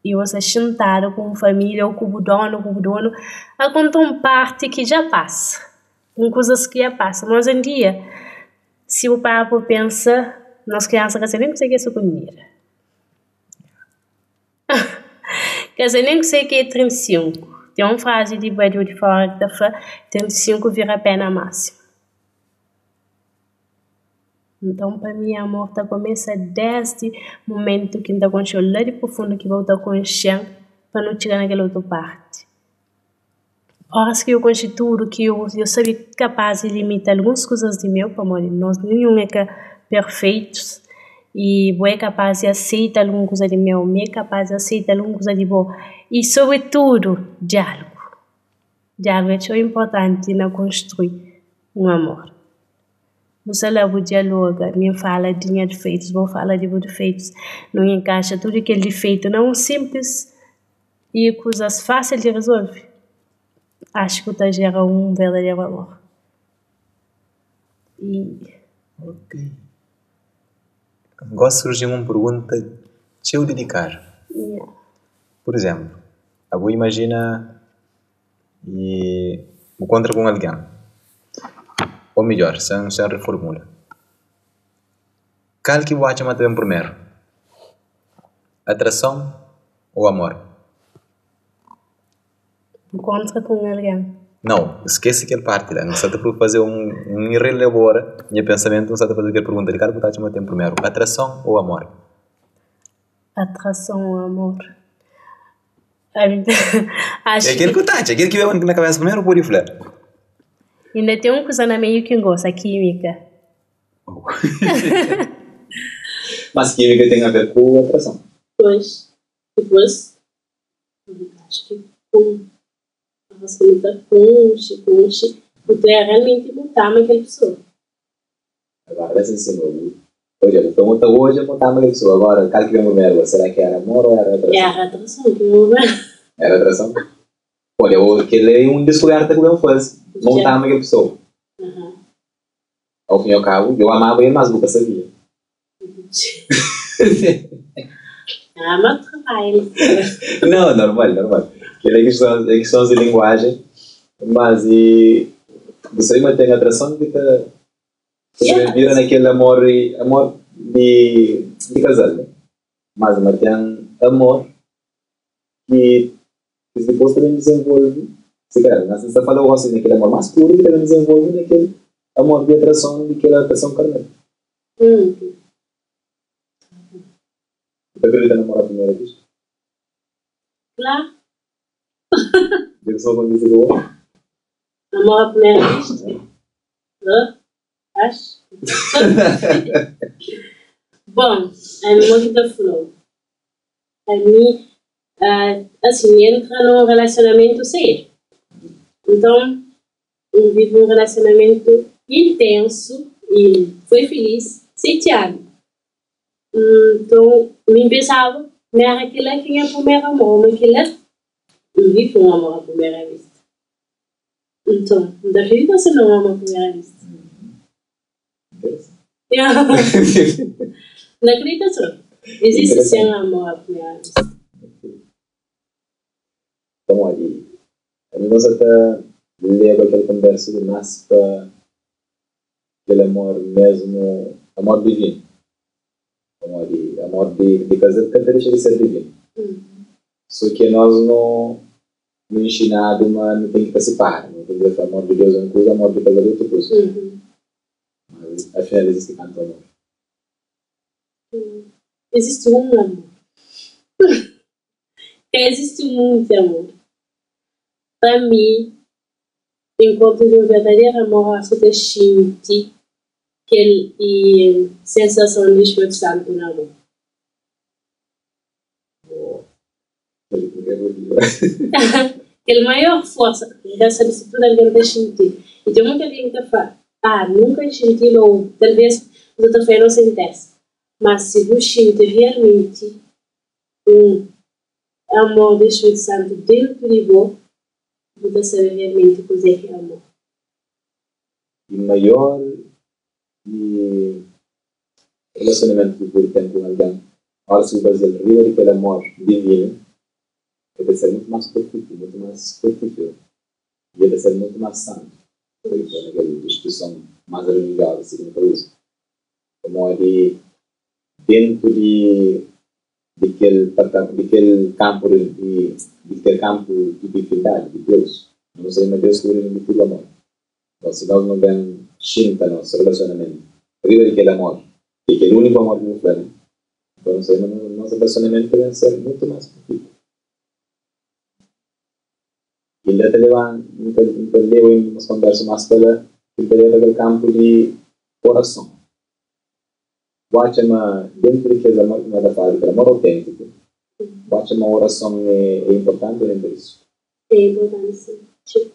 A: I bo sta xintadu ku un família ô ku bu dónu ku bu dónu a konta un parti ki dja pasa, un kuzas ki dja pasa. Mas un dia, si bu para pa bu pensa, nos kriansa ka sabe nen kuzê ki é sukundidu. Ka sabe nen kuzê ki é 35. Ten un frazi di badiu di fora ki ta fla, 35 vira pena máxima. Nton pa mi amor ta kumesa desdi mumentu ki N ta konxe-u la di profundu ki bo ta konxe-m pa nu txiga na kel otu parti. Óras ki eu konxe tudu ki eu sabe kapaz di limita alguns kuzas di meu pamodi nos ninhun é ka perfeitus i bo é kapaz di aseita algun kuza di meu, mi é kapaz di aseita algun kuza di bo i sobritudu diálugu. Diálugu é txeu inportanti na konstrui un amor. Bu sta la bu dialoga, mi N fala di nha difeitus, bo fala di bu difeitus, nu inkaxa tudu kel difeitu na un sinplis i kuzas fásil di rezolve, axu ku ta jera un verdaderu amor. I.
B: Ok. Gosi surji un pergunta txeu dedikadu. Pur izénplu, abo imajina i bu kontra ku un algen, ô midjór, sen sen riformula, kal ki bu atxa ma ta ben primeru, atrason ô amor?
A: Bu kontra ku un algen.
B: Nau, skese kel parti la. N sta ta faze un relabora nha pensamentu, N sta ta faze kel pergunta li, kal ki bu ta atxa ma ten primeru, atrason ô amor?
A: Atrason ô amor?
B: É kel ki bu ta atxa, kel ki ben na kabesa primeru bu pode fla.
A: Inda ten un kuza na meiu ki N gosta, kímika.
B: Mas kímika ten aver ku atrason.
A: Pois, dipôs, acho ki ku óras ki nu ta konxe, konxe, bu ta realmenti bu ta ama kel pesoa.
B: Agora dja se nsina obi. Odja, bu fla ma bu ta odja ma bu ta ama kel pesoa. Agora, kal ki ben primeru? Sera ki era amor o era atrason?
A: Era atrason ki ben primeru.
B: Era atrason? Odja, kel-la é un diskuberta ki bu ben faze, ma bu ta ama kel pesoa. Ao fim e ao kabu, dja bu amaba el, mas bu ka sabia.
A: Ama trabalho.
B: Não, normal, normal. Kel-la é kistons, é kistons di linguajen, mas i bu sabe ma ten atrason ki ta ta ben bira na kel amor, amor di di kazal, ne? Mas ma ten amor ki ki dipôs ta ben dizenvolve, si kalhar, N sta fala gosi na kel amor más puru ki ta ben dizenvolve na kel amor di atrason, di kel atrason karnal. Bu ta kridita na amor a primera vista?
A: Klar.
B: Dja ki sô kontise ku bo?
A: Amor a primera vista? Hã? Acho. Bom, ami mo ki ta fla-u. Ami, asin, N entra na un relasionamentu sedu. Nton, N vive un relasionamentu intensu i N foi filis 7 anu. Nton, mi N pensaba ma éra kel-la ki nha primeru amor, ma kel-la N vive un amor a primera vista. Nton, N ta kridita si na un amor a primera vista. N ta kridita so izisti sen amor a primera vista.
B: Pamodi ami gosta ta leba kel konversa li más pa kel amor mesmu, amor divinu. Pamodi amor di kazal ka ta dexa di ser divinu. So ki anos no. Nu inxinadu ma nu ten ki ta sipara, nu ten ki ta fla amor di Deus é un kuza, amor di kazal é otu kuza. Mas afinal izisti kantu amor?
A: Izisti un amor. Ka izisti munti amor. Pa mi, enkontru di un verdaderu amor óras ki ta xinti kel sensason di Spritu Santu na bo. Kel maior forsa N ka sabe si tudu algen ta xinti-l. I ten monti algen ki ta fla, Ah, nunka N xinti-l ô talvês bu ta fla é nos interesa. Má si bu xinti rialmenti un amor di Spritu Santu déntu di bo, bu ta sabe rialmenti kuzê ki é amor.
B: I maior relasionamentu ki bu pode ten ku un algen, óras ki bu baze-l riba di kel amor divinu, el ta ser mutu más perfeitu, mutu más frutíferu i el ta ser mutu más santu. Pode poi na kel spreson más relijiozu si ki nu ta uza. Pamodi déntu di di kel di kel kanpu di kel kanpu di divindadi di Deus, nu sabe ma Deus ki oriji di tudu amor. Nton, si nos nu ben xinta nos relasionamentu riba di kel amor, ki é kel úniku amor ki nu fla, ne? Nton nu sabe ma nos relasionamentu ta ben ser mutu más perfeitu. Inda ta leba, N ta, N ta leba inda nos konversa más pa la, ki N ta leba kel kanpu di orason. Bu atxa ma dentu di kes amor ki nu ta fala di kel amor auténtiku, bu atxa ma orason é, é inportanti ô nen pa isu?
A: É inportanti, sin. Txeu.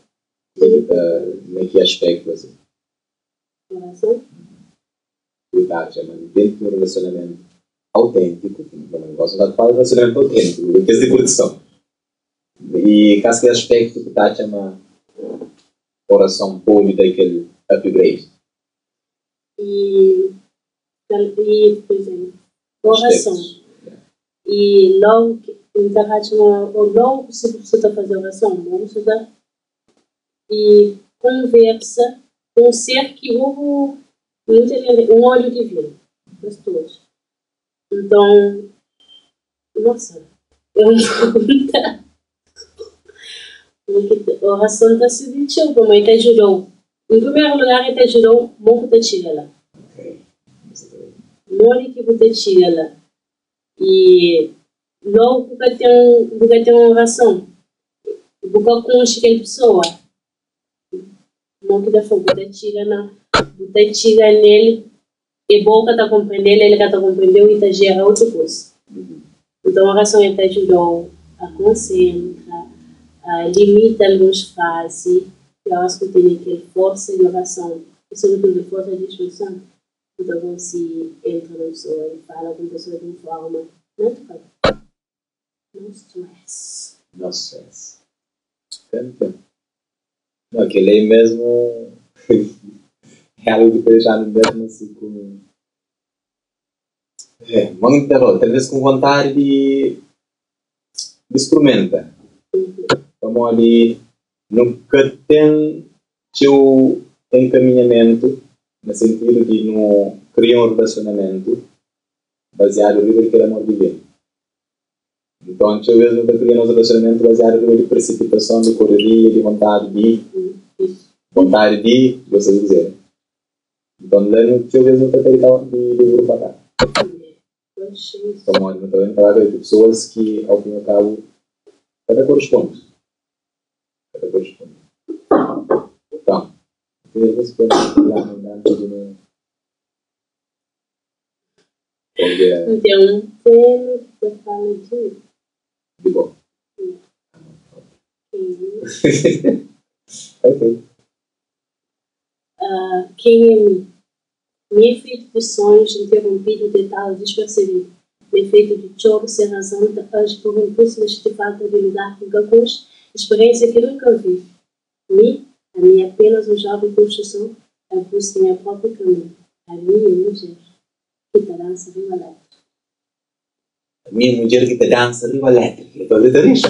B: Ki ta, na ki aspéktu asi?
A: Orason?
B: Bu ta atxa ma dentu di un relasionamentu auténtiku, nu gosta di fala di relasionamentu auténtiku, kes di kurtison, i kas ki aspéktu ki ta atxa ma orason pode da kel upgrade?
A: I, i, pur izénplu, orason. I lógu ki N ta atxa ma lógu si bu sta ta faze orason, bu sta ta i konversa ku un ser ki bo bu un olhu divinu, pastores. Nton, nosa, é un pergunta orason ta sirbi txeu pamodi el ta djuda-u. En primeru lugar el ta djuda-u mo ku ta txiga la. Modi ki bu ta txiga la? I logu ku ka ten bu ka ten orason, bu ka konxe kel pesoa, mo ki ta fla bu ta txiga na bu ta txiga nel e bo ka ta konprende-l, el ka ta konprende-u i ta jera otu kuza. Nton orason el ta djuda-u a konsentra, a limita alguns frazi i óras ki bu tene kel forsa di orason i sobritudu forsa di Spritu Santu, bu ta konsigi entra na pesoa i fala ku un pesoa di un forma natural. No stress.
B: No stress. Tantu. Não, aquele aí mesmo é algo que tá deixando mesmo assim com. É, muito talvez com vontade de experimenta. Pamodi nunka ten txeu enkaminhamentu na sentidu di nu kria un relasionamentu baziadu riba di kel amor divinu. Nton, txeu bês nu ta kria nos relasionamentu baziadu riba di prisipitason, di koreria, di vontadi di, vontadi di, Deus sabe kuzê. Nton, la nu txeu bês nu ta kai di di buru pa kaka. Pamodi nu ta ben trata di pesoas ki, au fin i au kabu, ka ta korisponde. Ka ta korisponde. Nton, nu ten ki responde antis di nu.
A: N ten un poema ki ta fala di mi.
B: Di bo? Ok.
A: Ken é mi? Mi é fetu di sonhus interonpidu detalhis dispersebidu. Mi é fetu di txoru sen razon ta aji pur inpulsu na xinti falta di lugar ki N ka konxe, spiriénsia ki nunka N vive. Mi, ami é apenas un joven konstruson a buska nha propriu kaminhu. Ami é mudjer ki ta dansa riba letra.
B: Ami é mudjer ki ta dansa riba letra. El ta ta rixu.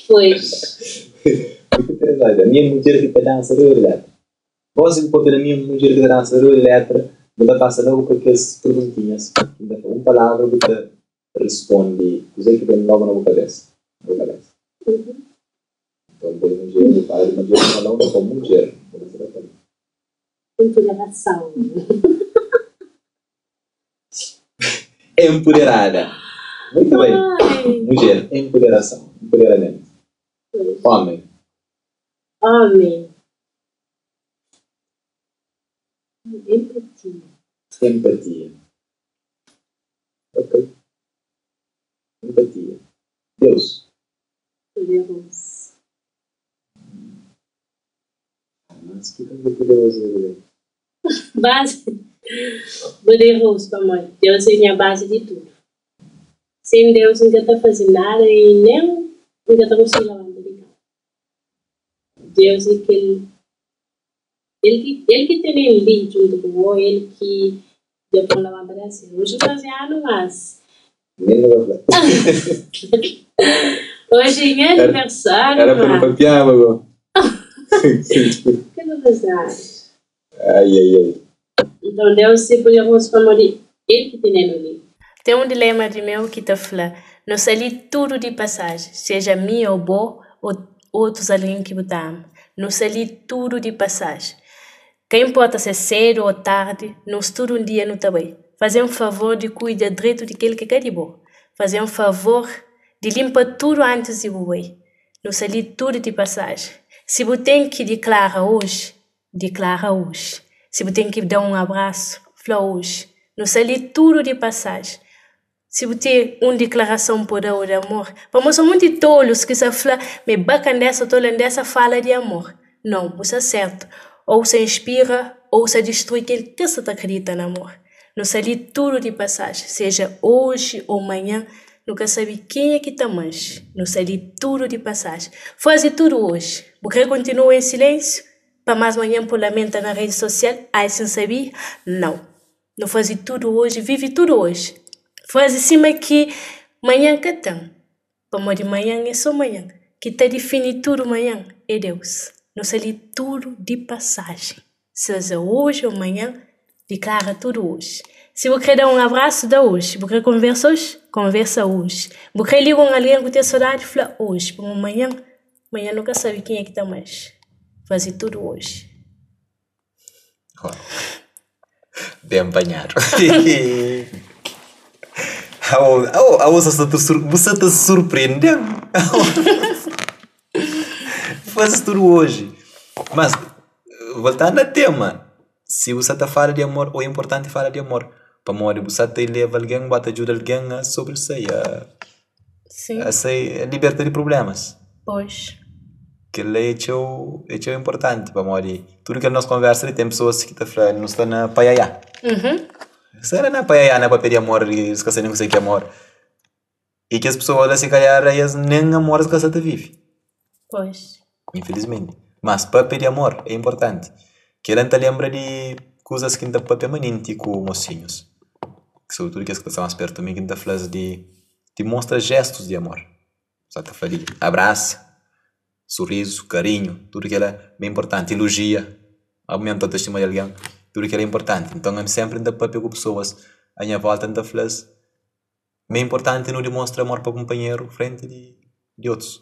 A: Pois.
B: Mutu interesanti. Ami é mudjer ki ta dansa riba letra. Gosi bu papia di ami é mudjer ki ta dansa riba letra, bu ta pasa logu pa kes perguntinhas ki N ta fla un palavra bu ta risponde kuzê ki ben logu na bu kabesa. Na bu kabesa. Nton, bo é mudjer, bu fala di mudjer, bu fala pa mudjer, bu ka sta ta fala.
A: Empoderação.
B: Empoderada. Muito bem. Mudjer, empoderação, empoderamento. Homem.
A: Homem. Empatia.
B: Empatia. Ok. Empatia. Deus.
A: Poderoso.
B: Mas explica o que é poderoso aí.
A: Base. Poderoso, pamodi Deus é nha base di tudu. Sem Deus N ka ta faze nada i nen N ka ta konsigi labanta di kama. Deus é kel El ki el ki tene-m li djuntu ku bo, el ki dja pô-m labanta di asin. Oji N faze anu, mas.
B: Nen nu ka fla.
A: Oji é nha aniversáriu,
B: Era pa nu
A: mas.
B: papiaba go.
A: Ka nu faze nada.
B: Ai ai ai.
A: Nton Deus é poderozu pamodi el ki tene-nu li. Ten un dilema di meu ki ta fla, Nu sta li tudu di pasaji, seja mi ô bo ô otus algen ki bu ta ama. Nu sta li tudu di pasaji. Ka inporta si é sedu ô tardi, nos tudu un dia nu ta bai. Faze-m favor di kuida dretu di kel ki ka di bo. Faze-m favor di linpa tudu antis di bu bai. Nu sta li tudu di pasaji. Si bu ten ki diklara oji, Diklara oji. Si bu ten ki da un abrasu, fla oji. Nu sta li tudu di pasaji. Si bu ten un diklarason po da-u di amor. Pamodi son munti tolus ki sa fla ma é bakandesa o tolandesa fala di amor. Nau, bu sta sertu. O bu sta inspira o bu sta distrui kel ki sa ta kridita na amor. Nu sta li tudu di pasaji, seja oji o manhan, nu ka sabe kenha ki ta manxe. Nu sta li tudu di pasaji. Faze tudu oji. Bu kre kontinua en silensiu? Pa más manhan bu lamenta na redi sosial, ai si N sabia? Nau. Nu faze tudu oji, vive tudu oji. Faze sima ki manhan ka ten, pamodi manhan é sô manhan. Ki ta difini tudu manhan é Deus. Nu sta li tudu di pasajen. Seja oji ô manhan, diklara tudu oji. Si bu krê da un abrasu, da oji. Bu krê konversa oji? Konversa oji. Bu krê liga un algen ku ten sodadi? Fla oji, pamodi manhan Manhan nu ka sabe kenha ki ta manxe. Faze tudu oji.
B: Ben panhadu. Aô, bu sa ta surprende-m. Faze tudu oji. Mas, voltandu a tema, si bu sa ta fala di amor, ô é inportanti fala di amor, pamodi bu sa ta ileva algen, bu ta djuda algen a sobresai, a.
A: Sim.
B: Sai liberta di prublémas.
A: Pois.
B: Kel-la é txeu, é txeu inportanti pamodi tudu kel nos konversa li ten pesoas ki ta fla nu sta na paiaiá. Sta na paiaiá na papia di amor li es ka sabe nen kuzê ki é amor. I kes pesoa la si kalhar es nen amor es ka sa ta vive.
A: Pois.
B: Infilismenti. Mas papia di amor é inportanti. Kel-la N ta lenbra di kuzas ki N ta papia manenti ku mosinhus, sobretudu kes ki ta sta más pertu di mi ki N ta fla-s di di mostra gestus di amor. Sa ta fla di abrasa, surizu, karinhu, tudu kel-la é inportanti. Ilojia, aumenta autostima di algen, tudu kel-la é inportanti. Nton, ami sénpri N ta papia ku pesoas a nha vólta, N ta fla-s ma é inportanti nu dimostra amor pa kunpanheru frenti di otus.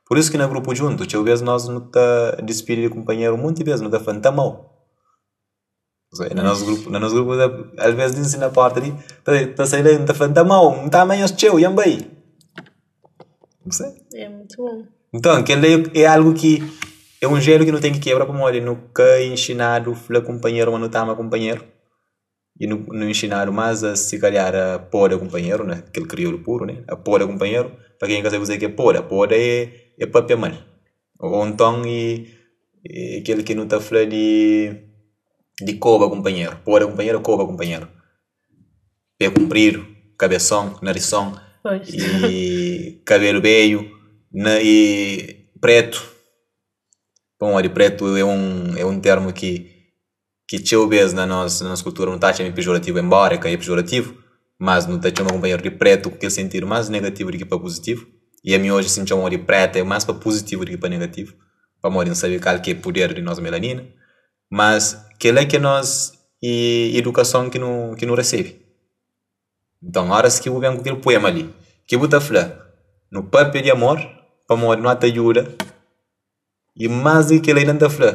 B: Pur isu ki na grupu djuntu, txeu bês nos nu ta dispidi di kunpanheru monti bês, nu ta fla, N ta ama-u. Na nos grupu, na nos grupu, alvês di si na porta di, ta sai la, N ta fla, N ta ama-u, N ta ama nhos txeu, nha N bai.
A: É mutu bon.
B: Nton, kel-la é algu ki é un jelu ki nu ten ki kebra pamodi nu ka inxinadu fla kunpanheru ma nu ta ama kunpanheru. I nu nu inxinadu más a si kalhar a poda kunpanheru na kel kriolu puru ne, a poda kunpanheru. Pa kenha ka sabe kuzê ki é poda, poda é é papia mal ô nton é kel ki nu ta fla di di koba kunpanheru. Poda kunpanheru é koba kunpanheru. Pé kunpridu, kabeson, narison i kabelu beju na i pretu. Pamodi pretu é un é un termu ki ki txeu bês na nos na nos kultura nu ta atxa ma é pejorativu, enbóra ka é pejorativu, mas nu ta txoma kunpanheru di prétu ku kel sentidu más negativu di ki pa puzitivu. I ami oji si N txoma-u di préta é más pa puzitivu di ki pa negativu, pamodi N sabe kal ki é puder di nos melanina. Mas kel-la ki é nos idukason ki nu ki nu resebe. Nton, óras ki bu ben ku kel puema li, ki bu ta fla, Nu pâpia di amor. pamodi nu ata djuda i más di kel-la inda N ta fla,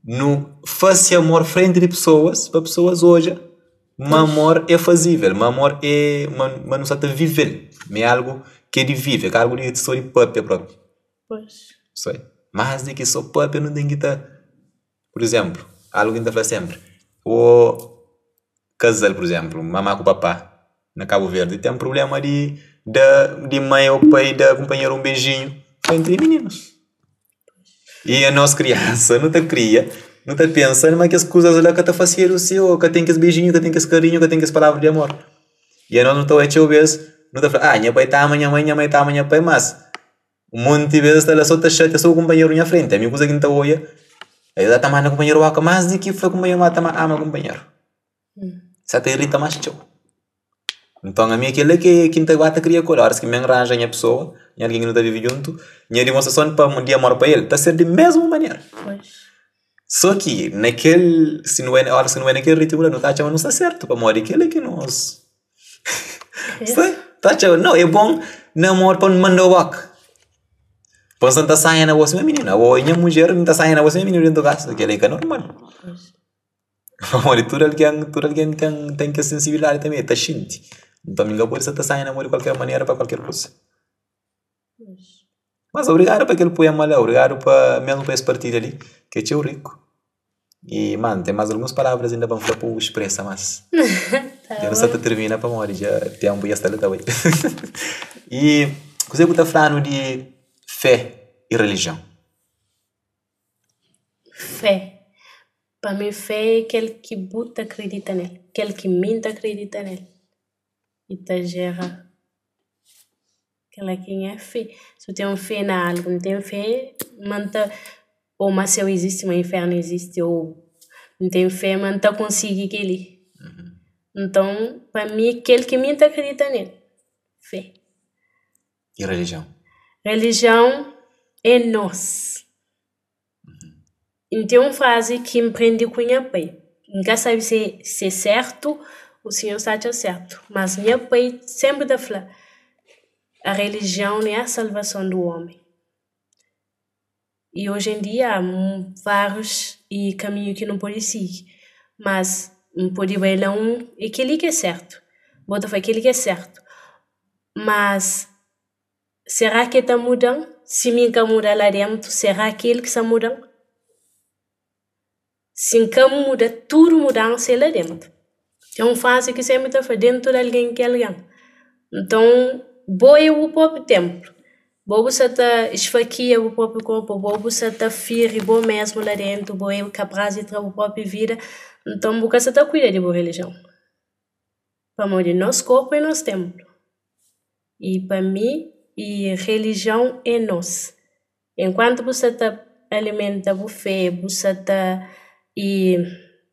B: nu fase amor frenti di pesoas pa pesoas odja ma amor é fazível, ma amor é ma nu sa ta vive-l, ma é algu ki é di vive, ka algu di sô di pâpia própi. Más di ki sô pâpia nu ten ki ta, pur izénplu, algu ki N ta fla sénpri, ô kazal, pur izénplu, mamá ku papá na Kabu Verdi ten prubléma di da di mai ô pai da kunpanheru un beijinhu frenti di mininus. I anos kriansa nu ta kria, nu ta pensa ma kes kuzas la ka ta fasedu si ô ka ten kes beijinhu, ka ten kes karinhu, ka ten kes palavra di amor. I anos nu ta odja txeu bes, nu ta fla, ah nha pai ta ama nha mai, nha mai ta ama nha pai, mas Un monti bes es sta la so ta xatia so ku kunpanheru nha frenti. Ami kuza ki N ta oia, es ta manda kunpanheru waka más di ki fla kunpanheru ma ta ama kunpanheru. Sa ta irita más txeu. Nton ami é kel-la ki ki N ta ba ta kria ku el. Óras ki mi N ranja nha pesoa, nha algen ki nu ta vive djuntu, nha dimonstrason pa di amor pa el ta ser di mésmu manera. Sô ki na kel si nu bai óras ki nu bai na kel ritmu la nu ta atxa ma nu sta sértu pamodi kel-la ki nos. Ta atxa, nau, é bon namora pa N manda-u boka. Pa N ta sanha na bo sima mininu. Abo é nha mudjer, N ta sanha na bo sima mininu dentu kasa. Kel-li é ka normal. Pamodi tudu algen, tudu algen ten, ten kel sensibilidadi tanbe, ta xinti. Nton mi ka pode sta ta sanha na bo di kualker manera pa kualker kuza. Mas obrigadu pa kel puema la, obrigadu pa mesmu pa es partilha li, ki é txeu riku. I man, ten más alguns palavras inda pa N fla pa bu spresa más. Dja nu sta ta tirmina pamodi dja ténpu dja sta la ta bai. I kuzê ku ta fla-nu di fé i relijion?
A: Fé. Pa mi fé é kel ki bu ta kridita nel, kel ki mi N ta kridita nel i ta jera Kel-la ki nha fé. Si bu ten un fé na algu, N ten fé ma N ta, ô ma séu izisti, ma infernu izisti, ô N ten fé ma N ta konsigi kel-li. Nton, pa mi, kel ki mi N ta kridita nel, fé.
B: I relijion?
A: Relijion é nos. N ten un frazi ki N prende ku nha pai. N ka sabe si é sértu ô si nhos ta atxa sértu, mas nha pai sénpri ta fla, A relijion é a salvason du ómi. I oji en dia há várius kaminhu ki nu pode sigi, mas N pode bai na un, é kel-li ki é sértu. Bo ta fla kel-li ki é sértu, mas Será ke ta muda-m? Si mi N ka muda la déntu, será ke el ki sa muda-m? Si N ka muda, tudu mudansa é la déntu. Ten un frazi ki sénpri ta fla, déntu di algen ki é algen. Nton, bo é bu própi ténplu. Bo bu sa ta sfakia bu própi korpu, bo bu sa ta firi bo mésmu la déntu, bo é kapaz di tra bu própi vida. Nton, bu ka sa ta kuida di bu relijion. Pamodi nos korpu é nos ténplu. I pa mi, i relijion é nos. Enkuantu bu sa ta alimenta bu fé, bu sa ta i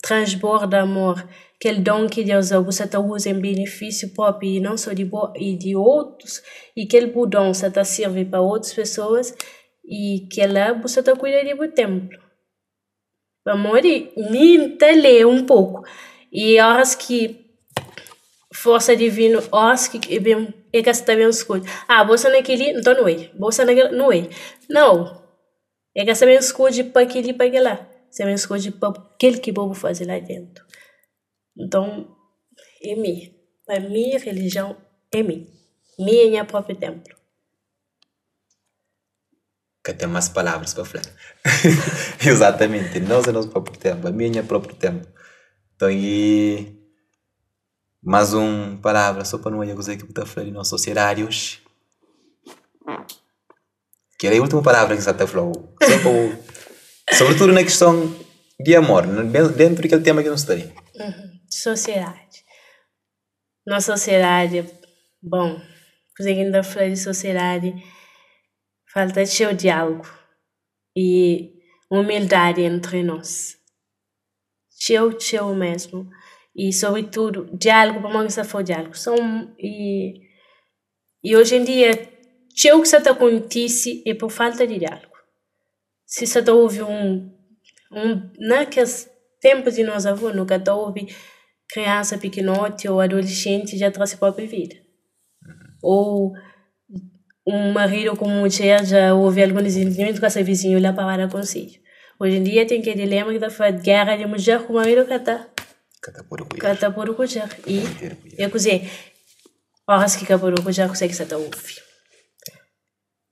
A: transborda amor, kel don ki Deus da-u, bu sa ta uza en benefisiu propi i non so di bo i di otus, i kel bu don sa ta sirbi pa otus pesoas, i kela bu sa ta kuida di bu tenplu. Pamodi mi N ta lé un poku i óras ki forsa divinu óras ki e ben e ka sta ben skodje ah bo sta na kel-li nton nu bai bo sta na kel-la nu bai nau e ka sta ben skodje pa kel-li pa kel-la sta ben skodje pa kel ki bo bu faze la dentu nton é mi pa mi relijion é mi mi é nha propi tenplu.
B: Ka ten más palavras pa fla. Exatamente, nos é nos próprio ténpu, ami é nha próprio ténpu. Nton i más un palavra sô pa nu odja kuzê ki bu ta fla di nos sosiedadi oxi. Kel-la é últimu palavra ki N sa ta fla-u, sô pa bu, sobretudu na kiston di amor, dentu di kel tema ki nu sta li.
A: Sosiedadi, nos sosiedadi, bon, kuzê ki N ta fla di sosiedadi? Falta txeu diálugu i umildadi entri nos. Txeu, txeu mésmu. I sobritudu diálugu, pamodi ki N sta fla diálugu? Son i oji en dia txeu ki sta ta kontise é pur falta di diálugu. Si sta ta obi un, un na kes ténpu di nos avó nu ka ta obi kriansa pikinoti ô adolesenti dja tra se própi vida. Ô. Un maridu ku mudjer dja obi algun dizentendimentu ka sa vizinhu la pa ba da konsedju. Oji en dia ten kel dilema ki ta fla géra di mudjer ku maridu ka ta ka ta podu kudjer. I é kuzê? Óras ki ka podu kudjer kuzê ki sa ta obi?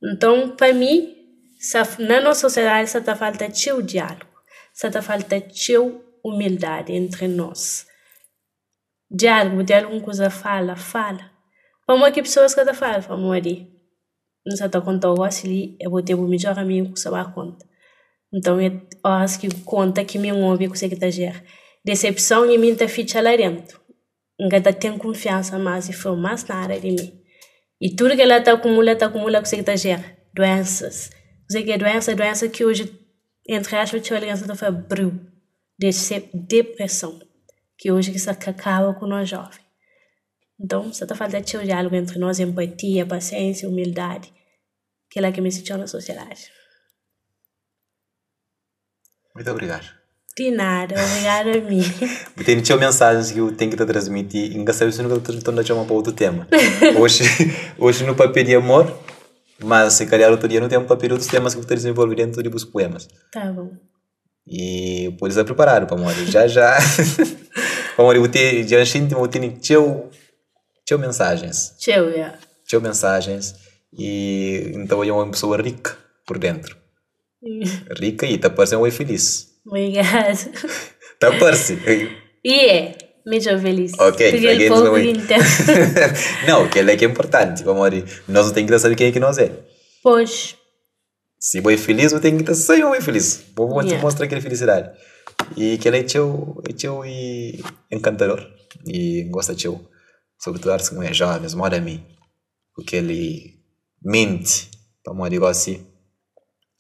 A: Nton pa mi sa na nos sosiedadi sa ta falta txeu diálugu, sa ta falta txeu umildadi entri nos. Diálugu, bu ten algun kuza fala, fala. Pamodi ki pesoas ka ta fala? Pamodi N sa ta konta-u gósi li, é bo ten bu midjór amigu ku sa ba konta. Nton, é óras ki bu konta ki mi N obi kuzê ki ta jera. Desepson i mi N ta fitxa la déntu. N ka ta ten kunfiansa más di fla-u más nada di mi. I tudu kel-la ta akumula, ta akumula kuzê ki ta jera? Duénsas. Kuzê ki é duénsa? Duénsa ki oji, entri aspas, txeu algen sa ta fla briu. Depreson ki oji ki sta ka kaba ku nos joven. Nton, sta ta falta txeu diálogu entri nos, empatia, pasiénsia, umildadi. Kel-la ki meste txeu na sosiedadi.
B: Muitu obrigadu.
A: Di nada, obrigadu a mi.
B: Bu tene txeu mensajens ki bu ten ki ta transmiti i N ka sabe si nu ka ta torna txoma pa otu tema. Oxi, oxi nu papia di amor, ma si kalhar otu dia nu ten papia di otus temas ki bu ta dizenvolve dentu di bus puemas.
A: Tá bon.
B: I pode sta priparadu pamodi já já pamodi bu ten dja N xinti ma bu tene txeu txeu mensajens.
A: Txeu, ya.
B: Txeu mensajens i N ta odja un pesoa rika pur dentru. Rika i ta parse ma bu é filis.
A: Obrigadu.
B: Ta parse.
A: I é, mi txeu filis.
B: Ok,
A: Tudu kel poku ki N ten.
B: Nau, kel-la ki é inportanti pamodi nos nu ten ki ta sabe kenha ki nos é.
A: Pois.
B: Si bo é feliz, bo ten ki ta sai ma bo é feliz. Bo bo ti mostra kel felicidadi. I kel-la é txeu, é txeu i enkantador. I N gosta txeu. Sobretudu óras ki N odja jovens moda mi, ku kel menti. Pamodi gósi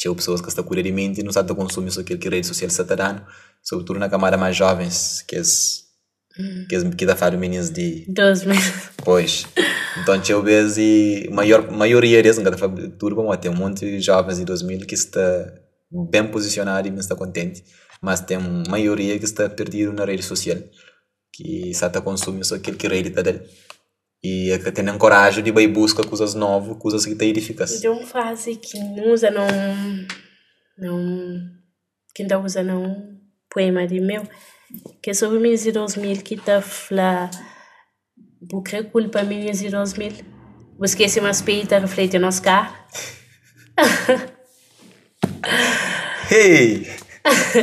B: txeu pesoas ka sta kuida di menti, nu sta ta konsumi so kel ki redi sosial sta ta da-nu. Sobretudu na kamada más jovens, kes Kes ki ta fladu minis di.
A: 2000.
B: Pois. Nton txeu bes i maior maioria des, N ka ta fla tudu pamodi ten monti di jovens di 2000 ki sta ben pozisionadu i mi sta kontenti, mas ten maioria ki sta perdidu na redi sosial ki sa ta konsumi so kel ki redi ta da-l i el ka ten nen koraji di bai buska kuzas novu, kuzas ki ta idifika-s.
A: Ten un frazi ki N uza na un na un ki N ta uza na un puema di meu, ki é sobri minis di 2000 ki ta fla, Bu kre kulpa minis di 2000? Bu skese ma speiu ta rifleti nos kara?
B: Hey!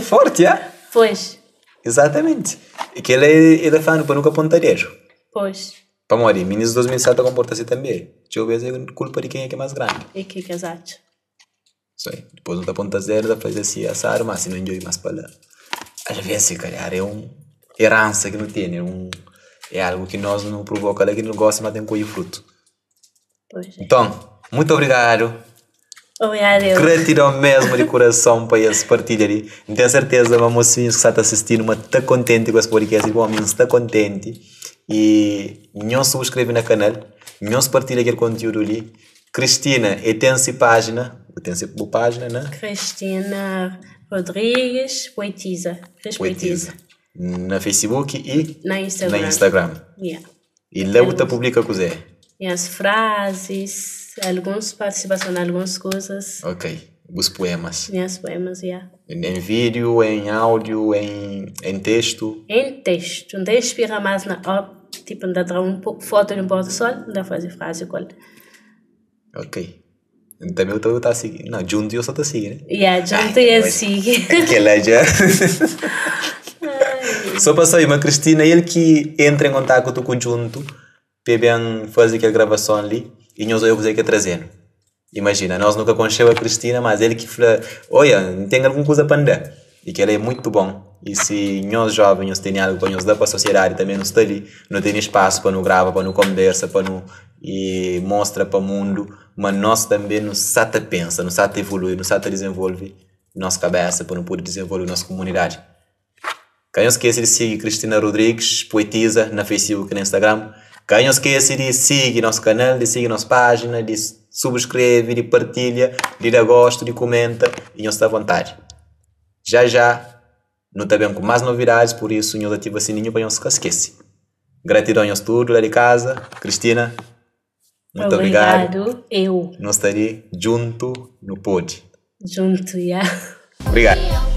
B: Forti, ah?
A: Pois.
B: Exatamente. E kel-la é ta fla-nu pa nu ka ponta dedu.
A: Pois.
B: Pamodi minis di 2007 ta konporta si tanbe. Txeu bes é kulpa di kenha ki é más grandi.
A: É ke kes atxa.
B: Sai. Dipôs nu ta ponta zero, ta faze asi asadu, ma si nu djobe más pa la, alvês si kalhar é un eransa ki nu tene, un é algu ki nos nu provoka la ki nu gosta ma ten kodje frutu. Nton, mutu obrigadu.
A: Obrigadu eu.
B: Gratidon mesmu di kurason pa es partilha li. N ten serteza ma mosinhus ki sta ta sisti-nu ma ta kontenti ku es podcast li, bon mi N sta kontenti. I nhos subskreve na kanal, nhos partilha kel kontiúdu li. Cristina e ten si página, bu ten si bu página na?
A: Cristina Rodrigues Poetisa, Cris Poetisa.
B: Na Facebook
A: i? Na Instagram.
B: Na Instagram.
A: Yeah.
B: I la bu ta publika kuzê?
A: Nhas frazis, alguns partisipason na alguns kuzas.
B: Ok, bus puemas.
A: Nhas puemas, yeah.
B: Em vídeo, em áudio, em em textu?
A: Em textu. N ta inspira más na Tipu N ta tra un fotu di un pôr di sol, N ta faze frazi ku el.
B: Ok. Tanbe bu ta bu ta sigi. Não, djuntu yo sa ta sigi, né?
A: Ya, djuntu yo sigi.
B: Kela dja. Só pa sabe ma Cristina el ki entra em kontaktu ku djuntu pa e ben faze kel gravason li i nhos odja kuzê ki el traze-nu. Imajina, nos nu ka konxeba Cristina, mas el ki fla, Oia, N ten algun kuza pa N da. I kel-la é mutu bon. I si nhos jóven nhos tene algu pa nhos da pa sosiedadi tanbê nu sta li. Nu tene spasu pa nu grava, pa nu konbersa, pa nu mostra pa mundu ma nos tanbê nu sa ta pensa, nu sa ta evolui, nu sa ta dizenvolve nos kabésa pa nu pode dizenvolve nos komunidadi. Ka nhos skese di sigi Cristina Rodrigues, poetisa, na Facebook i na Instagram. Ka nhos skese di sigi nos kanal, di sigi nos pájina, di subskreve, di partilha, di da gostu, di kumenta i nhos sta avontadi. Já já nu ta ben ku más novidadis, pur isu nhos ativa sininhu pa nhos ka skese. Gratidon nhos tudu la di kaza. Cristina. Muito obrigado.
A: Obrigado, eu.
B: Nu sta li djuntu, nu pode.
A: Djuntu, ya.
B: Obrigado.